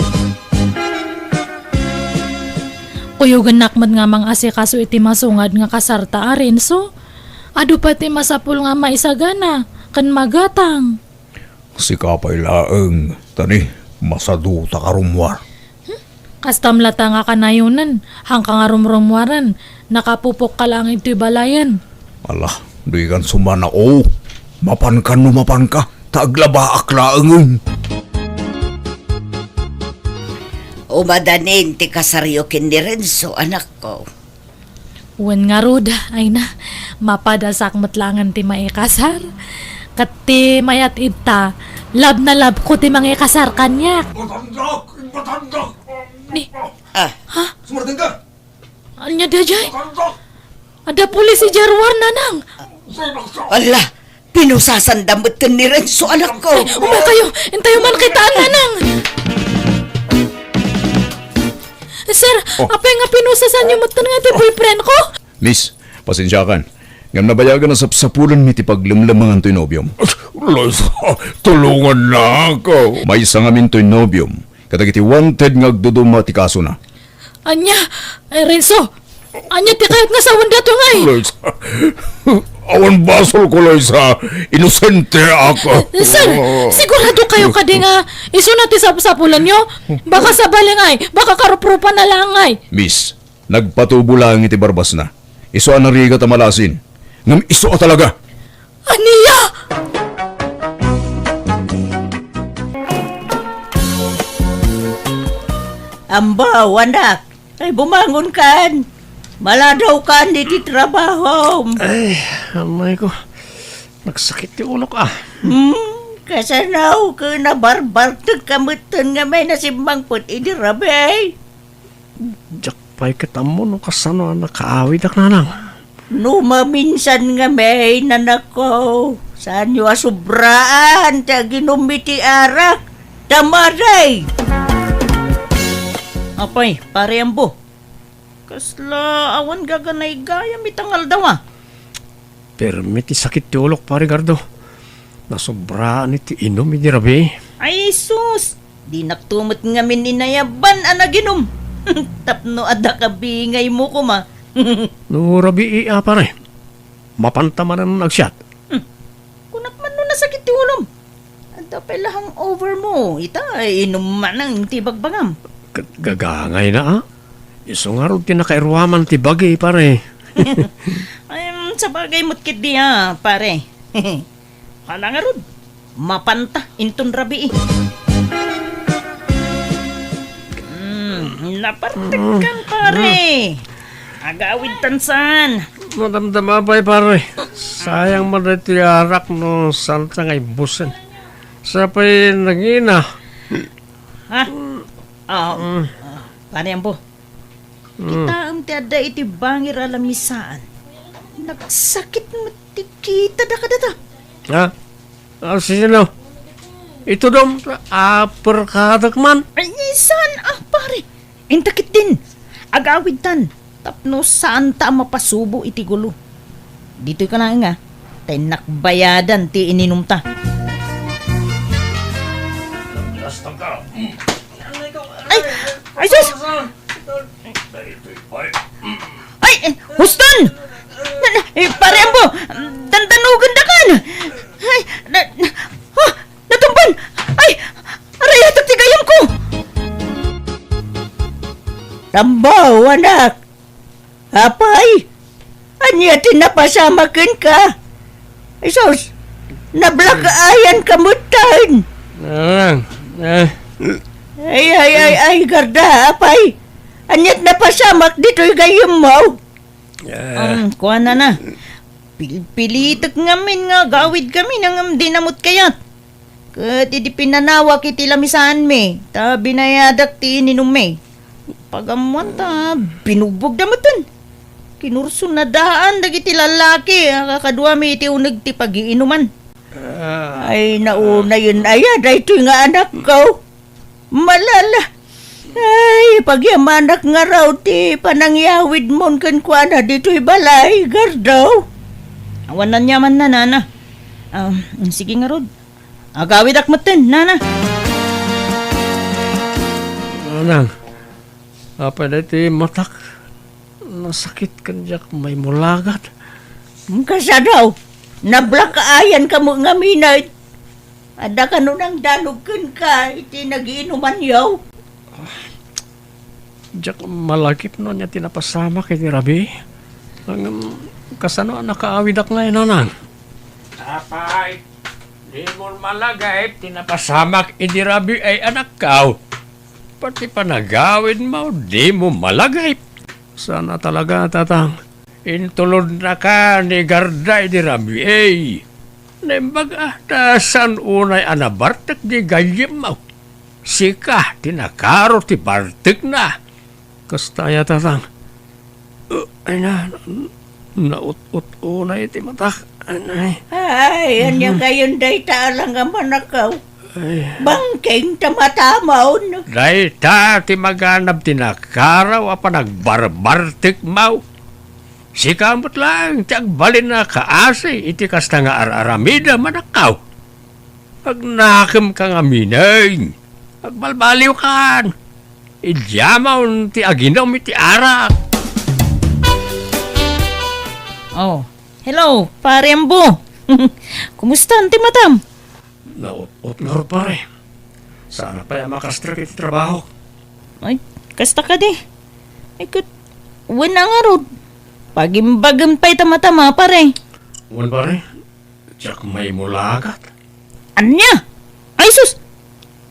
Kuyogennak met nga mangasikaso iti masungad nga kasarta a Renzo. Adu pay ti masapul nga maisagana ken magatang. Sika pay laeng, ta ni, masaduta ka rummuar. Hmm? Kastam latta nga kanayonen, haanka nga rumrummuaren, nakapupokka laeng iti balayen. Ala, dikan sumana, o. Mapanka no mapanka, ta aglabaak laengen. Umadanin ti kasaryo ken ni Renzo, anakko. Wen ngarud, ay na, mapadasak met laengen ti maikasar. Ket ti mayat ita, love na love ko ti mangikasar kaniak. Ibatandak! Ibatandak! Ni, Ah, ha? Sumardeng ka! Ania daydiay? Ibatandak! Adda pulis idiay ruar, nanang! Ala! Pinusasanda metten ni Renzo, anakko. Ay, umakayo. Intayo man kitaan, nanang. Sir, Oh. Apay nga pinusasanyo metten nga ti boyfriend ko? Miss, pasensiakan. Ngem nabayagan a sapsapulenmi ti paglemlemangan toy nobiom. Loisa, tulongannak. Maysa ngamin toy nobiom kadagiti wanted nga agduduma ti kasona. Ania? Ay, Renzo, ania ti kayat nga sawen datoy ngay? Loisa, awan basolko, Loisa. Inosente ako. Sir, sigurado kayo kadi nga isuna ti sapsapulanyo? Baka sabali ngay, baka karuprupan na lang ngay. Miss, nagpatubo laeng iti barbasna. Isu a narigat a malasin. Ngem isu a talaga. Ania? Ambaw, anak. Ay, bumangonkan. Maladawkan iti trabahom. Ay, amay ko. Nagsakit ti ulok, ah. Hmm, kasano ket nabarbartek ka metten nga may nasimmangpet idi rabii? Diak pay ket ammo no kasano a nakaawidak, nanang. No maminsan ngamin, anakko, saanyo a sobraan ti aginum iti arak, ta maray! Apay, Pare Ambo, kasla awan gaganaygayam ita nga aldaw, a? Permi ti sakit ti ulok, Pare Gardo. Nasobraan iti inum idi rabii. Ay, sus! Dinakto met ngamin inayaban a naginum. Tapno adda kabingaymo koma. No rabii a, pare, mapanta manen agsiat. Hmm. Kunak man no nasakit ti ulom. Adda pay la hangover mo. Ita, inum manen ti bagbagam. Ket gagangayna, a? Isu ngarud ti nakairuaman ti bagi, pare. Ay, mm, sabagay met ketdi, a, pare. Hala ngarud, mapanta inton rabii. Hmm, napartekkan, pare. Agawidtan saan. Madamdama pay, pare. Sayang man daytoy arak no saanta nga ibbusen. Sa pay nangina. Ha? Ah, ah, Pare Ambo. Mm. Kitaem ti adda iti bangir a lamisaan. Nagsakit met ti kitada kadata. Ha? Ah, sino? Itudom, aperkadak man. Ay, saan a, pare. Inta ketdin. Agawidtan. Tapno saanta a mapasubo iti gulo. Ditoy ka laeng, a. Ta innak bayadan ti ininumta. Ay! Ay, sus! Ay, eh, huston! Na, na, eh, Pare Ambo! Dandanogendakan! Ay, na, na, ah, natumban! Ay, arayatak ti gayamko! Tambaw, anak! Apay, ania ti napasamak kenka? Ay, sus, nablack-eyan ka metten. Nanang, eh. Ay, ay, ay, ay, Garda, apay, ania ti napasamak ditoy gayyemmo? Eh. Um, kuanana. Pilpilitek ngamin nga agawidkami ngem dina met kayat. Ket idi pinanawak iti lamisaanmi, ta binayadak ti ininummi. Pagammoan ta binugbogda metten. Kinursonadaan dagiti lallaki a kakaduami iti uneg ti pagiinuman. Ah. Ay, naunayen aya daytoy nga anakko. Malala. Ay, pagyamanak ngarud ti panangyawidmon kenkuana ditoy balay, Gardaw. Awan aniamanna, nana. Ah, sige ngarud. Agawidak metten, nana. Nanang, apay daytoy matak? Nasakit ken diak maimulagat. Kasano? Nablack-eyen kamo ngamin. Adda kano nangdanog kenka iti nagiinumanyo? Diak malagip no ania ti napasamak iti rabii. Ngem kasano a nakaawidak ngay, nanang? Apay, dimo malagip ti napasamak iti rabii ay anakko. Pati panagawidmo, dimo malagip. Saan a talaga, tatang. Intulodnaka ni Garda idi rabii. Naimbag a, ta saan unay a nabartek di gayyemmo. Sika ti nakaro ti bartekna. Kasta aya, tatang. Uh, ay na, naut-ut unay ti matak. Ay. Ay, ania Mhm. kayon dayta a langamanakaw? Ay. Bangking ta matamon. Dayta ti maganab ti nakaraw a panagbarbartekmo. Sika met laeng ti agbalin a kaasi iti kasta nga ar-aramidem, anakko. Agnakemka ngamin. Agbalbaliwkan. Idiamon ti aginum iti arak. Oh, hello, Pare Ambo. Kumusta ti matam? Naut-ot ngarud, pare. Saan pay a makastrek iti trabaho. Ay, kasta kadi. Ay, ket, wen a ngarud. Pagimbagem pay ta matam, pare. Wen, pare. Diak maimulagat. Ania? Ay, sus!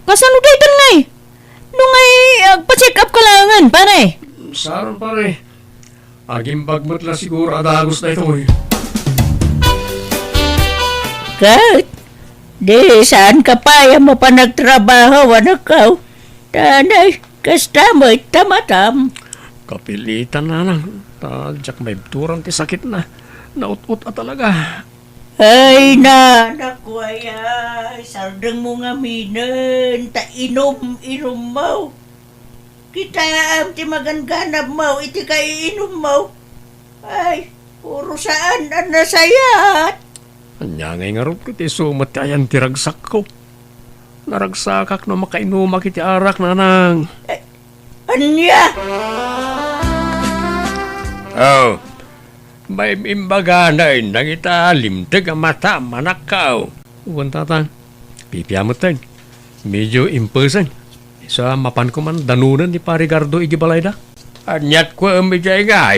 Kasano daytan ngay? No ngay, agpa-check up ka laengen, pare. Saan, pare. Agimbag met la siguro a dagus daytoy. Ket, di saan ka pay a mapan agtrabaho, anakko. Tanay, kasta met ta matam. Kapilitan, nanang. Ta diak maibturan ti sakitna. Naut-ot a talaga. Ay, na, naku, ay, ay, sardengmo ngamin, ta inum-inummo. Kitaem ti magangganabmo iti kaiinummo. Ay, puro saan a nasayaat. Ania ngay ngarud ket isu met ti ayan ti ragsakko? Naragsakak no makainumak iti arak, nanang. Eh, ania? Oh, maim-imbaganen dagita limteg a mata, manakkaw. Wen, tatang. Pipia metten. Medio impesen. Isu a mapanko man danonen ni Pari Gardo iti balayda. Aniat ko, em, idiay ngay?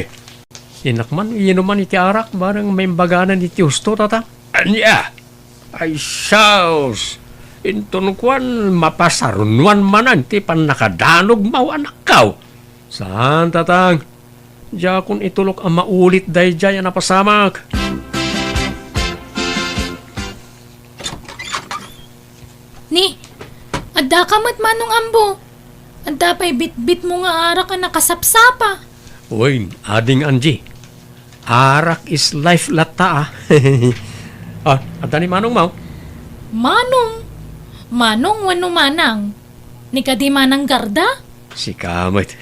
Innak man inuman iti arak, bareng maimbaganen iti husto, tatang. Ania? Ay, sus! Inton kuan, mapasarunoan manen ti pannakadanogmo, anakkaw. Saan, tatang. Diakon itulok a maulit daydiay a napasamak. Ni, adda ka met, Manong Ambo. Adda pay bitbitmo nga arak a nakasapsapa. Uy, Ading Angie. Arak is life latta, ah. Ah, adda ni manongmo? Manong? Manong wenno manang? Ni kadi Manang Garda? Sika met.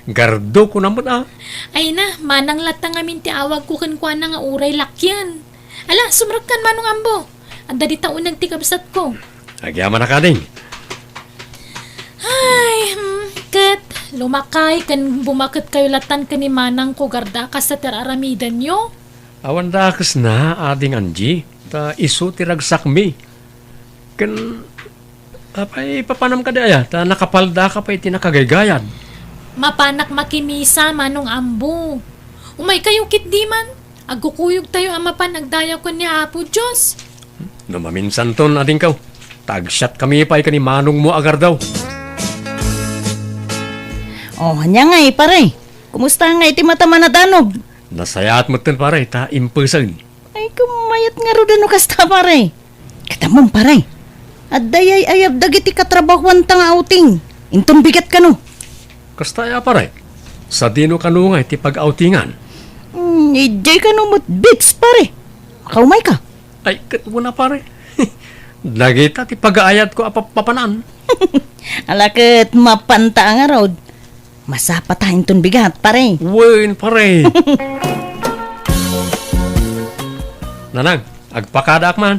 Gardo ko na met, ah. Ay na, manang latta ngamin ti awagko kenkuana nga uray lakyan. Ala, sumrekkan, Manong Ambo. Adda dita uneg ti kabsatko. Agyamanak, ading. Ay, hmm, ket lumakay ken bumaketkayo latan ken ni manangko, Garda, kasta ti ar-aramidenyo? Awan dakesna, Ading Angie, ta isu ti ragsakmi. Ken, apay, papanam kadi aya, ta nakapaldaka pay iti nakagaygayad? Mapanak makimisa, Manong Ambo. Umaykayo ketdi man. Agkukuyogtayo a mapan agdayaw ken ni Apo Dios. No maminsanton, adingko, ta agsiatkami pay ken ni manongmo a Gardo. Oh, ania ngay, pare? Kumusta ngay ti matam a nadanog? Nasayaat metten, pare, ta impesen. Ay, kumayat ngarud no kasta, pare. Ket ammom, pare. Adda ay-ayab dagiti katrabahuanta nga outing. Inton bigat kano. Kasta aya, pare. Sadino kano nga iti pag-outingan? Hmm, idiay kano met beach, pare. Makaumay ka. Ay, ket wen a, pare. Dagita ti pagaayatko a pap-, papanan. Ala ket mapanta a ngarud. Masapata inton bigat, pare. Wen, pare. Nanang, agpakadaak man.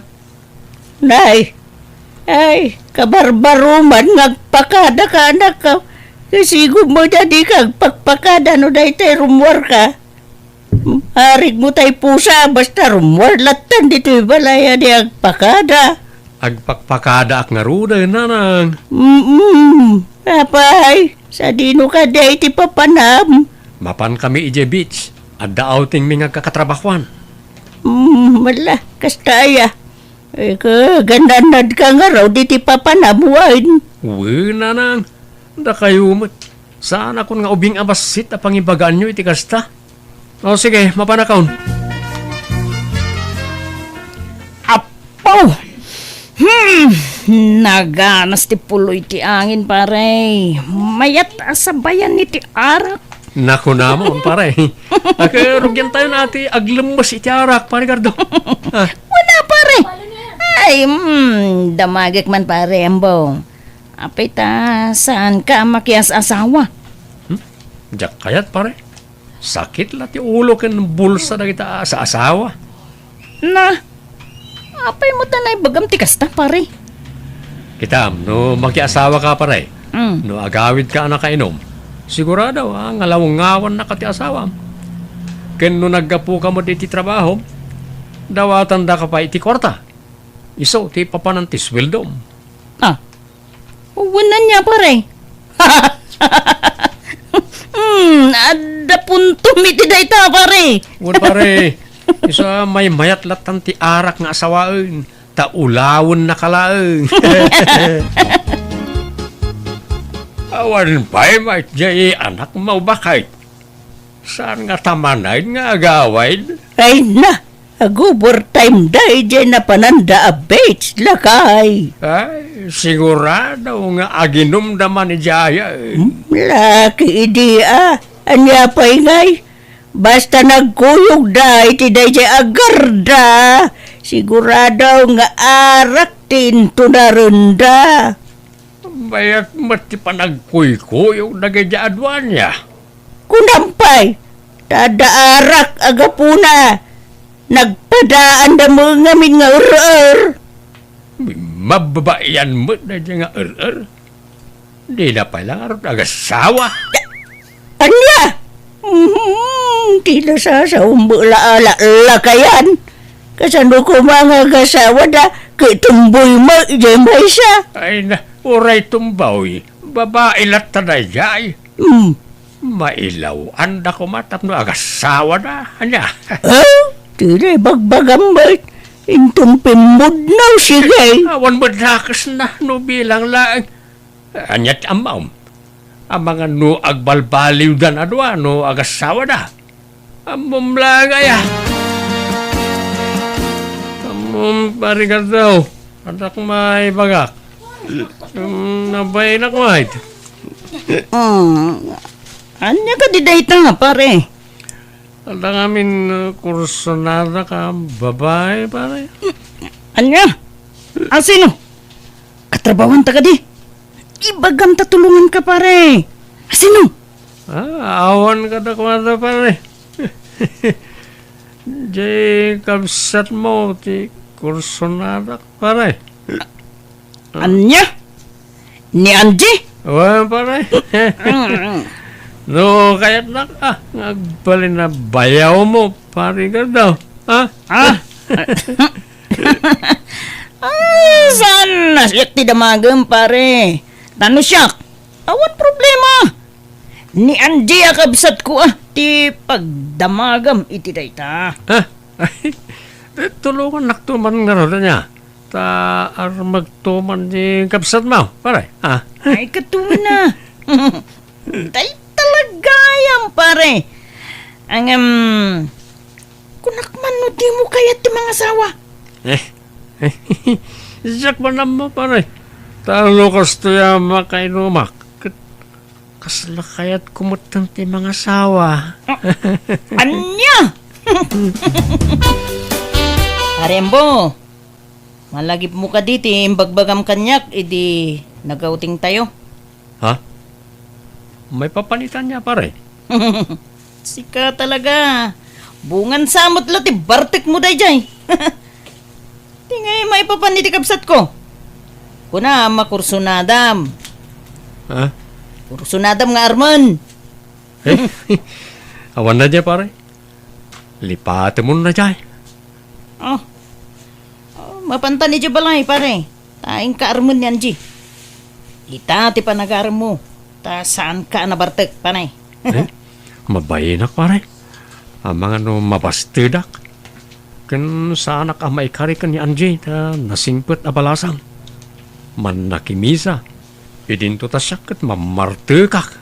Nay, ay, kabarbaroman nga agpakada ka, anak, ka. Kasigom met a di ka agpakpakada no daytoy rummuar ka. Arigmo tay pusa, basta rummuar lattan ditoy balay a di agpakada. Agpakpakadaak ngaruden, nanang. Mm-mm. Apay, sadino kadi iti papanam? Mapan kami idiay beach. Adda outing mi nga agkakatrabahuan. Mm, mala, kasta aya. Eh, ka, gananad ka ngarud iti papanam, wen? Wen, nanang. Dakayo met. Saanakon nga ubing a bassit a pangibagaanyo iti kasta. O, sige, mapanakon. Apo! Hmm! Naganas ti puloy ti angin, pare. Mayat a sabayan iti arak. Nakunamon, pare. Aka, rugian tayo na ti aglemmes iti arak, pare Gardo. Ah. Wala, pare. Ay, hmm, damagek man, pare, ambo. Apay ta, saan ka a makias-asawa? Hmm? Diak kayat, pare. Sakit la ti ulo ken bulsa dagita a asawa. Na, apay mo ta naibagam ti kasta, pare? Kitam, no makiasawa ka, pare, Mm. no agawid ka a nakainom, sigurado a ngalawngawan na ka ti asawam. Ken no naggapu ka met iti trabaho, dawatan da ka pay iti kuarta. Isu ti papanan ti sueldom. Ah, wen ania, pare? Hmm, adda puntom iti dayta, pare. Wen, pare, isu a maymayat lattan ti arak nga asawaen, ta ulawen na ka laeng. Awan pay met jay anak mo, baket. Saan nga tamanaen nga agawid? Ay na, ag-overtime da idiay napananda a beach, lakay. Ay, sigurado nga aginumda man idiay. Hmm, laki idi a. Ania pay ngay? Basta nagkuyog da iti daydiay a garda, sigurado nga arak ti intunarenda. Mayat met ti panagkuykuyog dagiti aduania. Kunam pay, ta adda arak a gapuna, nagpadaanda met ngamin nga er-er. Mababaian met daydiay nga er-er. Dina pay la ngarud agassawa. Ania? Mhm, ti nasasaom met la a lakayan. Kasano koma nga agasawada, ket tumboy met idiay maysa? Ay na, uray tumboy, babai latta daydiay. Hmm. Mailaw-anda koma tapno agasawada, ania? Ah, ti naibagbagam met, inton pimmudnaw, sige. Awan met dakesna no bilang laeng. Ania ti ammom? Amangan no agbalbaliwdan a dua no agasawada. Ammom laeng aya. Ammom, Pari Gardo, adda maibagak. Hmm, nabayanak met. Hmm, ania kadi dayta, pare? Adda ngamin, uh, kursunada ka babai, pare. Ania? A, sino? Katrabahuanta kadi? Ibagam ta tulonganka, pare. A, sino? Ah, awan kadakuada, pare. Jay kabsatmo ti kursunada, pare. Ania? Ni Angie? Wen, pare. Mm. No, kayatnak, ah, nga agbalin a bayawmo, Pari Gardo. Ah? Ah? Ah, saan na siak ti damagem, pare? Ta no siak, awan problema. Ni Angie a kabsatko, ah, ti pagdamagam iti dayta. Ah? Tulongannakto man ngarud, ania? Ta armegto man ti kabsatmo, pare. Ah. Ay, katuna. Tay talagayam, pare. Ang, em, kunak man Dimo kayat ti mangasawa. Eh, diak man ammo, pare. Ta no kastoy a makainumak, ket kasla kayatko metten ti mangasawa. Ah, ania? Pare Ambo, malagipmo kadi ti imbagbagam kaniak idi nag-outingtayo? Ha? Maipapan ita ania, pare? Sika talaga. Bungan sa met la ti bartekmo daydiay. Ti ngay maipapan iti kabsatko. Kuna, makursunadam. Ha? Kursunadam nga armen. Eh? Awan na dia, pare. Lipatemon na dia. Oh. Oh, mapantan iti balay, pare. Ta inka armen ni Angie. Ita ti panagaremmo. Ta saanka a nabartek, pare. Eh? Mabainak, pare. Amangan no mabastedak. Ken saanak a maikari ken ni Angie ta nasingpet a balasang. Mannakimisa. Idinto ta siak ket mammartekak.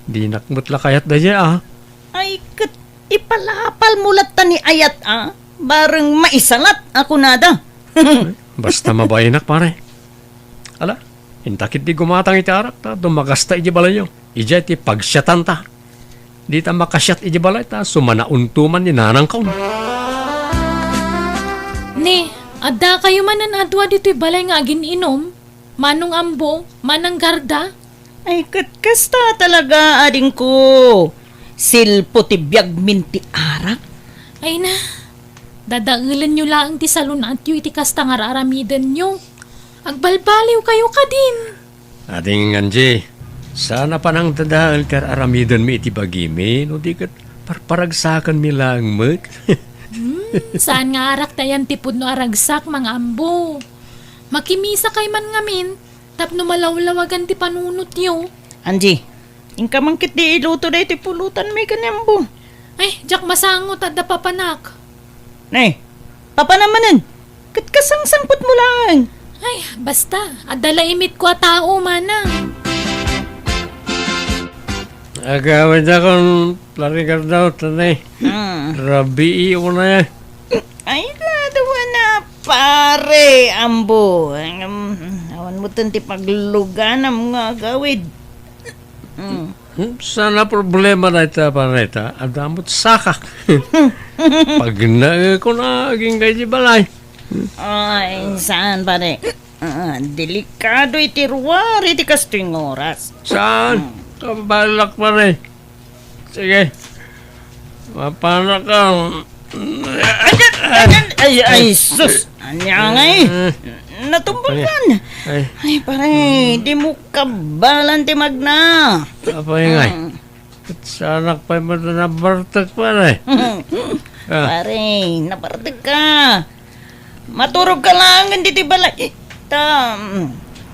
Dinak met la kayat daydiay, a. Ay, ket ipalapalmo latta ni ayat, a. Bareng maisalat a kunada. Basta mabainak, pare. Ala, inta ketdi gumatang iti arak ta dumagasta iti balayyo. Idiay ti pagsiatanta. Dita makasiat iti balay ta sumanaunto man ni nanangko. Ni, addakayo manen a dua ditoy balay nga agin-inom? Manong Ambo, Manang Garda? Ay, ket kasta talaga, adingko. Silpo ti biagmin ti arak. Ay na, dadaelenyo laeng ti salun-atyo iti kasta nga ar-aramidenyo. Agbalbaliwkayo kadin. Ading Angie, saan a panangdadael ti ar-aramidenmi iti bagimi, no di ket parparagsakanmi laeng met. Hmm, saan nga arak ti ayan ti pudno a ragsak, Manang Ambo. Makimisakay man ngamin, tapno malawlawagan ti panunotyo. Angie, inka man ketdi iluto daytoy pulutanmi ken ni Ambo. Ay, diak masango ta adda papanak. Nay, papanam manen. Ket kasangsangpetmo laeng. Ay, basta, adda la imitko a tao, manang. Agawidakon, Pare Garda, tanay. Hmm. Rabii unay. Ay, ladawan na, Pare Ambo. Em, awan metten ti pagluganam nga agawid. Mm. Hmm, saan a problema dayta, pare, ta adda met sakak. Pagnaekon a agingga iti balay. Ay, saan, pare? Ah, delikado iti ruar iti kastoy nga oras. Saan? Mm. Kabalak, pare. Sige. Mapanak a. Ay, ay, ay, sus! Ania ngay? Eh. Natumbakan. Ay. Ay, pare, dimo kabalan ti magna. Apay ngay? Mm. Saanak pay met a nabartek, pare. Ah. Pare, nabartek ka. Maturog ka laengen ditoy balay. Ta, mm,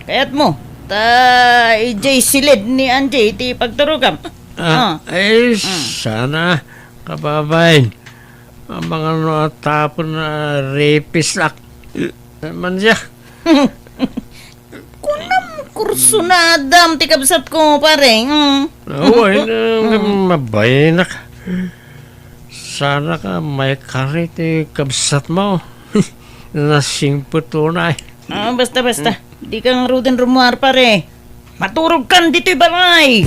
kayatmo. Ta, idiay silid ni Angie ti pagturogam. Ah, ah. Ay, mm. Sana, kababain. Amangan no atapen a repisak. Man siya. Kunam, kursunadam ti kabsatko, pare. Mm. Awan, mm, mabayanak. Sana ka maikari ti kabsatmo. Nasingpet unay. Ah, basta, basta. Dika ngaruden rummuar, pare. Maturog kan ditoy balay.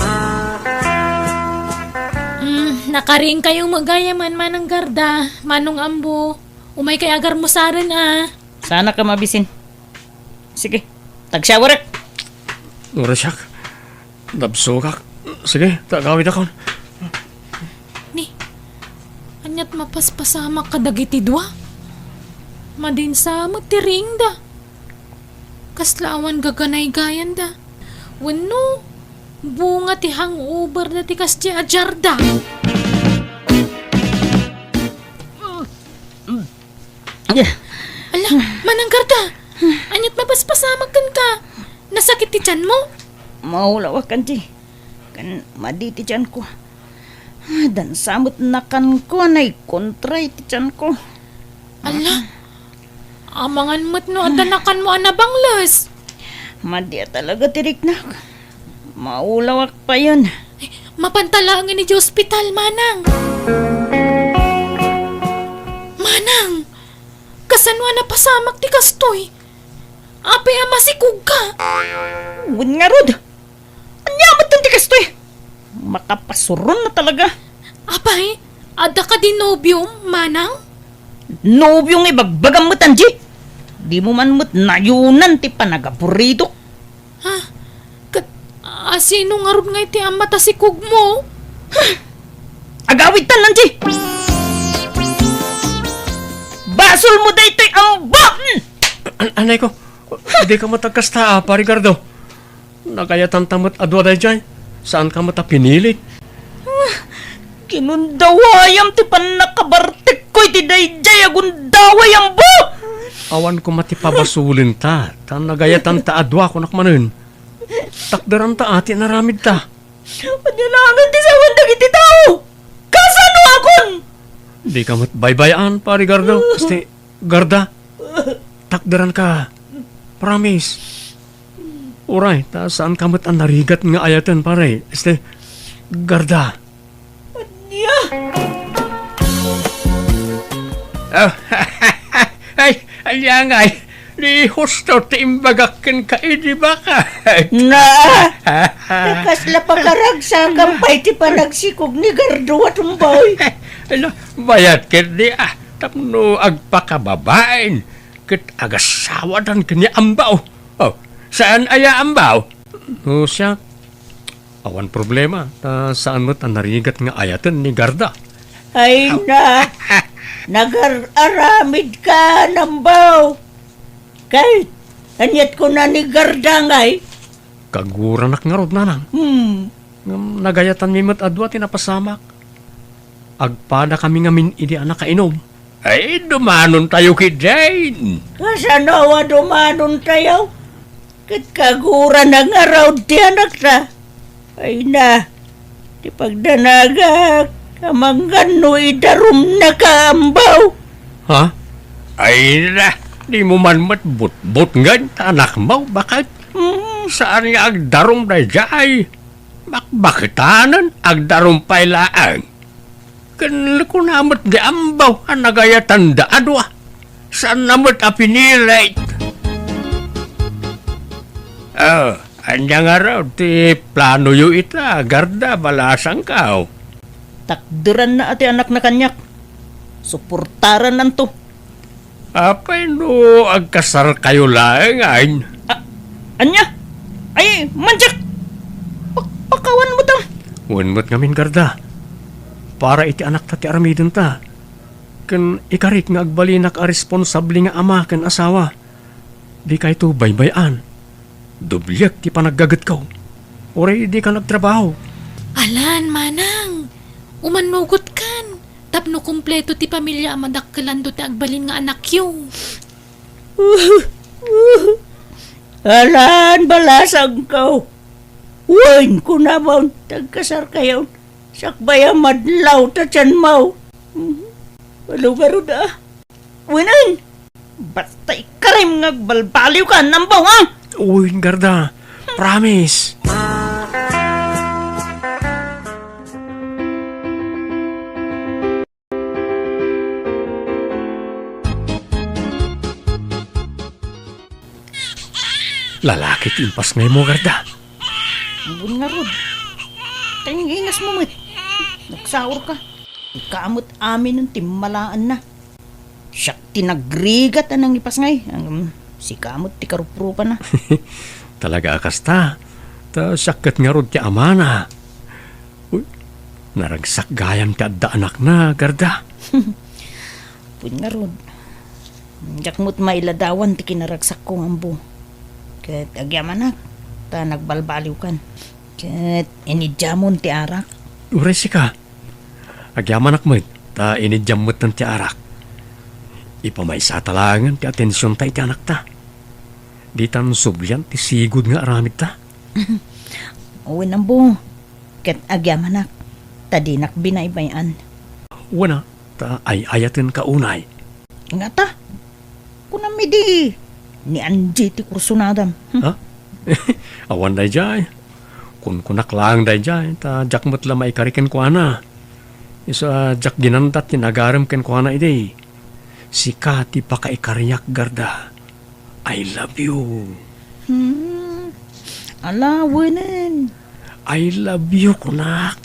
Mm, nakariingkayo met gayamen, Manang Garda, Manong Ambo. Umaykay agarmusaren a. Sana ka mabisin. Sige, tagsyawarek. Ngura siak. Nabsogak. Sige, ta agawidakon. Ni, aniat mapaspasamak kadagiti dua? Madinsa met ti riingda. Kasla awan gaganaygayanda. Wenno, bunga ti hangover da ti kasdi a jarda. Ala, Manang Garda, aniat mapaspasamak kenka? Nasakit ti tianmo? Maulawak, Angie. Ken madi ti tianko. Dansa met nakanko a naikontra iti tianko. Ala, amangan met no adda nakanmo a nabangles. Madi a talaga ti riknak. Maulawak payen. Ay, mapanta laengen iti ospital, Manang. Ma, napasamak ti kastoy. Apay a masikogka? Wen ngarud. Ania met ti kastoy? Makapasuron na talaga. Apay, adda kadi nobiom, manang? Nobio nga ibagbagam met, Angie. Dimo man met nayonan ti panagaburidok. Ha? Ket, a, sino ngarud nga iti ama ta sikogmo? Agawidtan, Angie! Basolmo daytoy ambo! Hmm! An-, anay ko, dika met agkasta, a, Pari Gardo. Nagayatanta met a dua daydiay. Saanka met a pinilit. Ah, kinundawayam ti pannakabartekko iti daydiay a gundaway ambo! Awan koma ti pabasolenta, ta nagayatanta a dua, kunak manen. Takderanta a ti inaramidta. Ania laengen ti sawen dagiti tao? Kasanoakon? Dika met baybay-an, Pari Gardo. Asti, Garda, takderanka. Promise. Uray, ta saanka met a narigat nga ayaten, pare. Este, Garda. Ania? Ah, ay, ania ngay? Ni husto ti imbagak kenka idi baka. Na, ta kasla pakaragsakam pay ti panagsikog ni Gardo a tumbay. Ala, bayat ket di, ah, tapno agpakababain. Ket agasawadan ken ni Ambaw. Oh, saan aya Ambaw? No siak, awan problema, ta saan met a narigat nga ayaten ni Garda. Ay na, nagar-aramidka, Ambaw. Kay, aniat kuna ni Garda ngay? Kaguranak ngarud, nanang. Hmm. Ngem nagayatanmi met a dua ti napasamak. Agpadakami ngamin idi a nakainom. Ay, dumanontayo ketdin. Kasano a dumanontayo? Ket kagurana ngarud ti anakta. Ay na, ti pagdanagak, amangan no idarumnaka, Ambaw. Ha? Ay na, dimo man met butbutngen ta anakmo, baket? Hmm. Saan nga agdarum daydiay? Bakbaketanen, agdarum pay laeng. Ken kuna met ni Ambaw a nagayatanda a dua. Saanna met a pinilit. Oh, ania ngarud ti planoyo ita, Garda, balasangko? Takderanna a ti anakna kaniak. Suportarannanto. Apay no agkasarkayo laengen? A-, ania? Ay, manjak! Pakpakawan met, a. Wen met ngamin, Garda. Para iti anakta ti aramidenta. Ken ikarik nga agbalinak a responsable nga ama ken asawa. Dikayto baybay-an. Dobliek ti panaggagetko. Uray dika nagtrabaho. Alan, manang. Umannugotkan. Tapno kompleto ti pamilia a madakkelanto ti agbalin nga anakyo. Alan, balasangko. Wen, kunamon, tagkasarkayon. Sakbay a madlaw ta tianmo. Mhm. Adu ngarud, a. Wenen. Basta ikarim nga agbalbaliwka, Ambaw, a? Uy, Garda. Promise. Lalaki ti impasngaymo, Garda. Ammon ngarud. Taingingasmo met. Nagsaurka. Ika met aminen ti malaenna. Siak ti nagrigat a nangipasngay. Ngem sika met ti karuprupana. Talaga a kasta. Ta siak ket ngarud ti amana. Uy, naragsak gayam ti adda anakna, Garda. Ammon ngarud. Diak met mailadawan ti kinaragsakko nga ammo. Ket agyamanak, ta nagbalbaliwkan. Ket inidiamon ti arak. Uray sika. Agyamanak met, ta inidiam metten ti arak. Ipamaysata laengen ti atensionta iti anakta. Ditan sublian ti sigud nga aramidta. Wen, ammo. Ket agyamanak, ta dinak binaybay-an. Wen a, ta ay-ayatenka unay. Ngata? Kunam idi, ni Angie ti kursunadam. Hmm? Ha? Awan daydiay. Kunkunak laeng daydiay, ta diak met la maikari kenkuana. Isu a diak ginandat ti nagarem kenkuana idi. Sika ti pakaikariak, Gerda. I love you. Hmm, alawenen. I love you, kunak.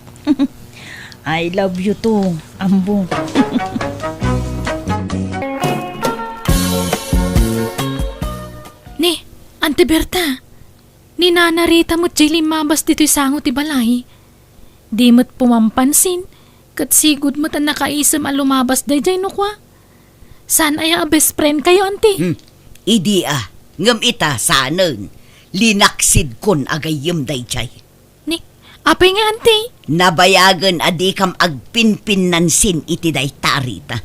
I love you too, Ambo. Ni, Auntie Berta, ni Nana Rita met jay limmabas ditoy sango ti balay. Di met pumampansin, ket sigud met a nakaisem a lumabas dayjay no kua. Saan aya a best friend kayo, Auntie? Hmm. Idi a, ngem ita, saanen. Linaksidkon a gayyem dayjay. Ni, apay nga, Auntie? Nabayagen a dikam agpinpinnansin iti dayta a Rita.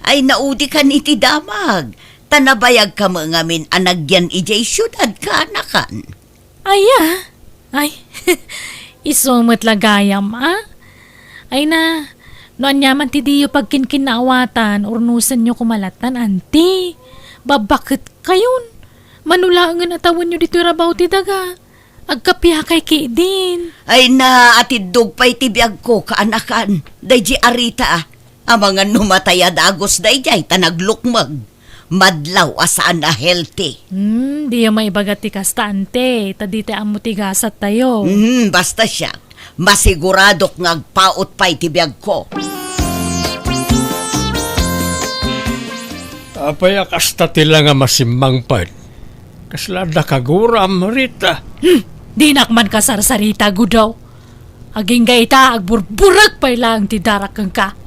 Ay, naudikan iti damag, ta nabayagka met ngamin a nagyan idiay siudad kaanakan. Aya? Ay, isu met la gayam, a? Ay na, no aniaman ti diyo pagkinkinnaawatan, urnosenyo koma lattan, Auntie. Babbaketkayon. Mano laengen a tawenyo ditoy rabaw ti daga. Agkapiakay ketdin. Ay na, atiddog pay ti biagko, kaanakan. Daydi a Rita, a. Amangan no matay a dagus daydiay ta naglukmeg. Madlaw a saan a healthy. Hmm, diyo maibaga ti kasta, Auntie, ta ditoy ammo ti gasattayo. Hmm, basta siak, masiguradok nga agpaut pay ti biagko. Apay a kasta ti la nga masimmangpet? Kasla adda kaguram, Rita? Hmm, dinak man kasarsarita, Gudaw. Agingga ita, agburburek pay laeng ti darak kenka.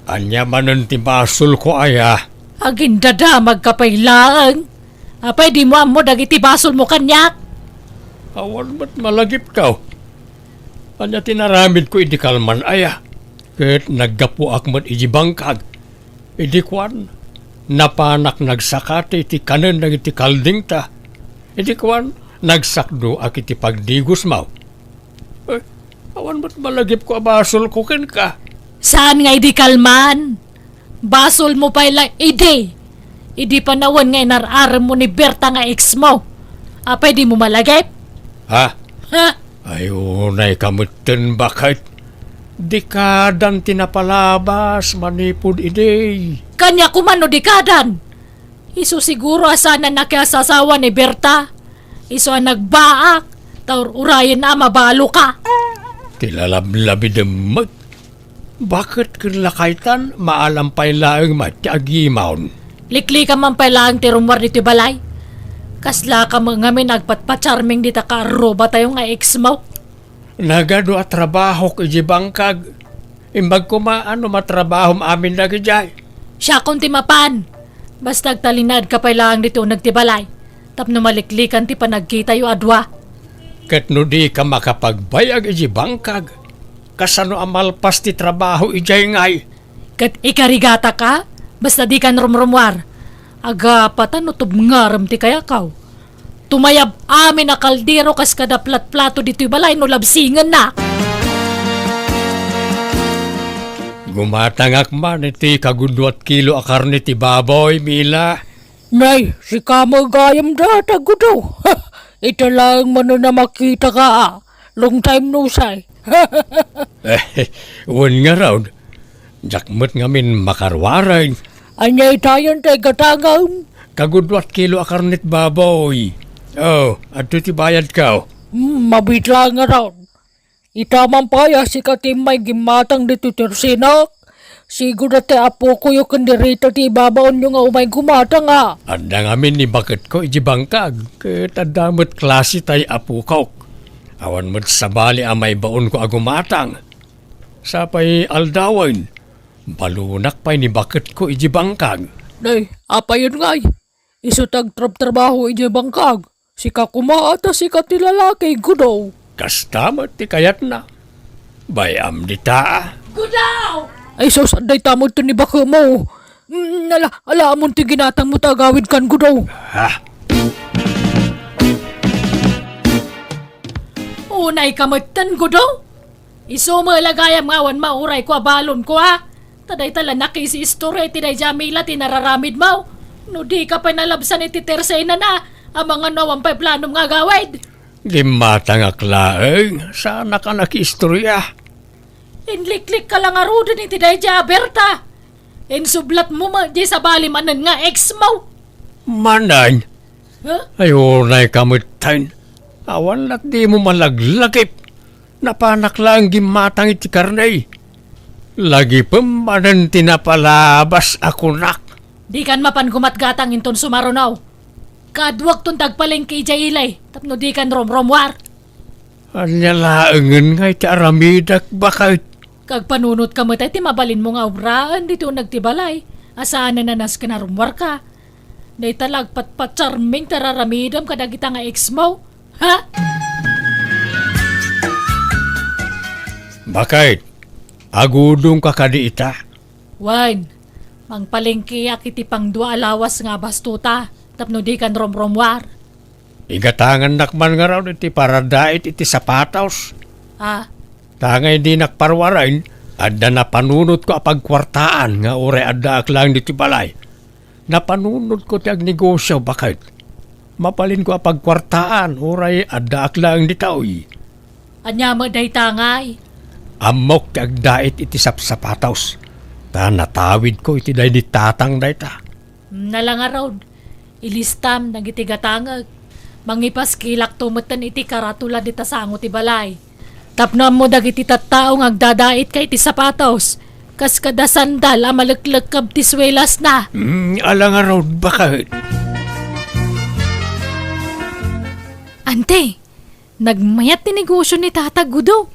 Ania manen ti basolko aya? Agindadamagka pay laeng. Apay dimo ammo dagiti basolmo kaniak? Awan met malagipko. Ania ti naramidko idi kalman aya? Ket naggapuak met idi bangkag. Idi kuan, napanak nagsakati ti kanen dagiti kaldingta. Idi kuan, nagsakdoak iti pagdigusmo. Eh, awan met malagipko a basolko kenka. Saan nga idi kalman? Basolmo pay la idi. Idi panawen nga inar-aremmo ni Berta nga exmo. Apay dimo malagip? Ha? Ha? Ay, unayka metten, baket. Dekadan ti napalabas manipud idi. Kaniak koma no dekadan? Isu siguro a saan a nakiasasawa ni Berta. Isu a nagbaak, ta ur-urayenna a mabaloka. Ti lalablabidem met. Baket ken lakaytan, maalam pay laeng met ti agimon. Liklikam man pay laeng ti rummuar ditoy balay. Kaslaka met ngamin agpatpacharming dita kaarrubatayo nga exmo. Nagadu a trabahok idiay bangkag. Imbag koma no matrabahom amin dagidiay. Siakon ti mapan. Basta agtalinaedka pay laeng ditoy uneg ti balay. Tapno maliklikan ti panagkitayo a dua. Ket no dika makapagbayag idiay bangkag, kasano a malpas ti trabaho idiay ngay? Ket ikarigataka, basta dikan rumrumuar. Agapatan no tubngarem ti kayakaw. Tumayab amin a kaldero kas kada platplato ditoy balay no labsingennak. Gumatangak man iti kagudua ti kilo a karne ti baboy, Mila. Nay, sika met gayam dayta, Gudaw. Ita laeng manen a makitaka, a. Long time no see. Eh, wen ngarud, diak met ngamin makaruareng. Ania itayen ti gatangem? Kagudua ti kilo a karne ti baboy. Oh, adtoy ti bayadko. Hmm, mabiit laeng ngarud. Ita man pay a sika ti immay gimmatang ditoy tersenak. Sigud a ti apokoyo ken ni Rita ti ibabaonyo nga umay gumatang, a. Adda ngamin ni baketko idiay bangkag, ket adda met klase tay apokok. Awan met sabali a maibaonko a gumatang. Sapay aldawen, balonak pay ni baketko idiay bangkag. Nay, apayen ngay? Isu ti agtrabtrabaho idiay bangkag. Sika koma, ta sika ti lalaki, Gudaw. Kasta met ti kayatna. Bay-am dita, a. Gudaw! Ay sus, dayta met ti ni baketmo. Mm, ala, ala amon ti ginatangmo ta agawidkan, Gudaw. Ha? Unayka metten, Gudaw? Isu met la gayam nga awan maurayko a balonko, a. Ta dayta la nakisiistorya iti daydi a Mila ti nararamidmo. No dika pay nalabsan iti tersenana, amangan no awan pay planom nga agawid. Gimmatangak laeng, saanak a nakiistorya. Inliklikka la ngaruden iti daydi a Berta. Insublatmo met diay sabali manen nga ex mo. Manen? Huh? Ay, unay ka metten. Awan lat dimo malaglagip. Napanak laeng gimmatang iti karne. Lagipem manen ti napalabas a kunak. Dikan mapan gumatgatang inton sumaruno. Kaaduakton ti agpalengke idiay ili tapno dikan rumrummuar. Ania laengen nga iti aramidek, baket? Agpanunotka met iti mabalinmo nga obraen ditoy uneg ti balay a saanen a nasken a rummuarka. Dayta la agpatpatsarming ti ar-aramidem kadagita nga ex mo. Ha? Baket, agudongka kadi ita? Wen, mangpalengkeak iti pangdua a lawas nga abastota tapno dikan rumrummuar. Igatangannak man ngarud iti paradait iti sapatos. Ah. Ta nga idi nakparuaren, adda napanunotko a pagkuartaan nga uray addaak laeng ditoy balay. Napanunotko ti agnegosio, baket. Mabalinko a pagkuartaan uray addaak laeng ditoy. Ania met dayta ngay? Ammok ti agdait iti sapsapatos, ta natawidko iti daydi tatang dayta. Nala ngarud, ilistam dagiti gatangek. Mangipaskilakto metten iti karatula dita sango ti balay. Tapno ammo dagiti tattao nga agdadait ka iti sapatos, kas kada sandal a maleklekkeb ti suelasna. Mm, ala ngarud, baket. Ante, nagmayat ti negosio ni Tata Gudo.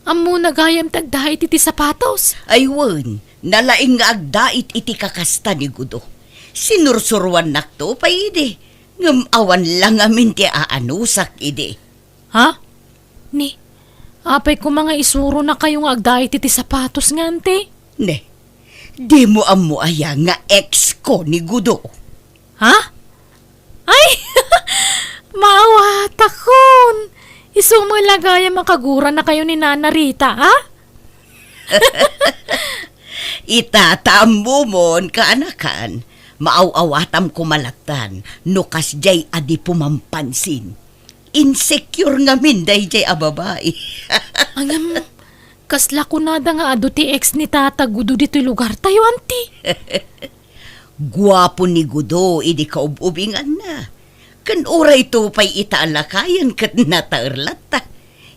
Ammona gayam ti agdait iti sapatos. Ay wen, nalaing nga agdait iti kakasta ni Gudo. Sinursuroannakto pay idi, ngem awan la ngamin ti aanusak idi. Ha? Ni, apay koma nga isuronakayo nga agdait iti sapatos nga, ante? Ne, dimo ammo aya nga ex ko ni Gudo? Ha? Ay! Maawatakon! Isu met la gayam a kaguranakayo ni Nana Rita, a? Ita, ta ammomon, kaanakan, maaw-awatam koma lattan no kasdiay a di pumampansin. Insecure ngamin daydiay a babai. Ngem, kasla kunada nga adu ti ex ni Tata Gudo ditoy lugartayo, anti? Guapo ni Gudo idi kaub-ubinganna. Ken urayto pay ita a lakayen ket nataer latta.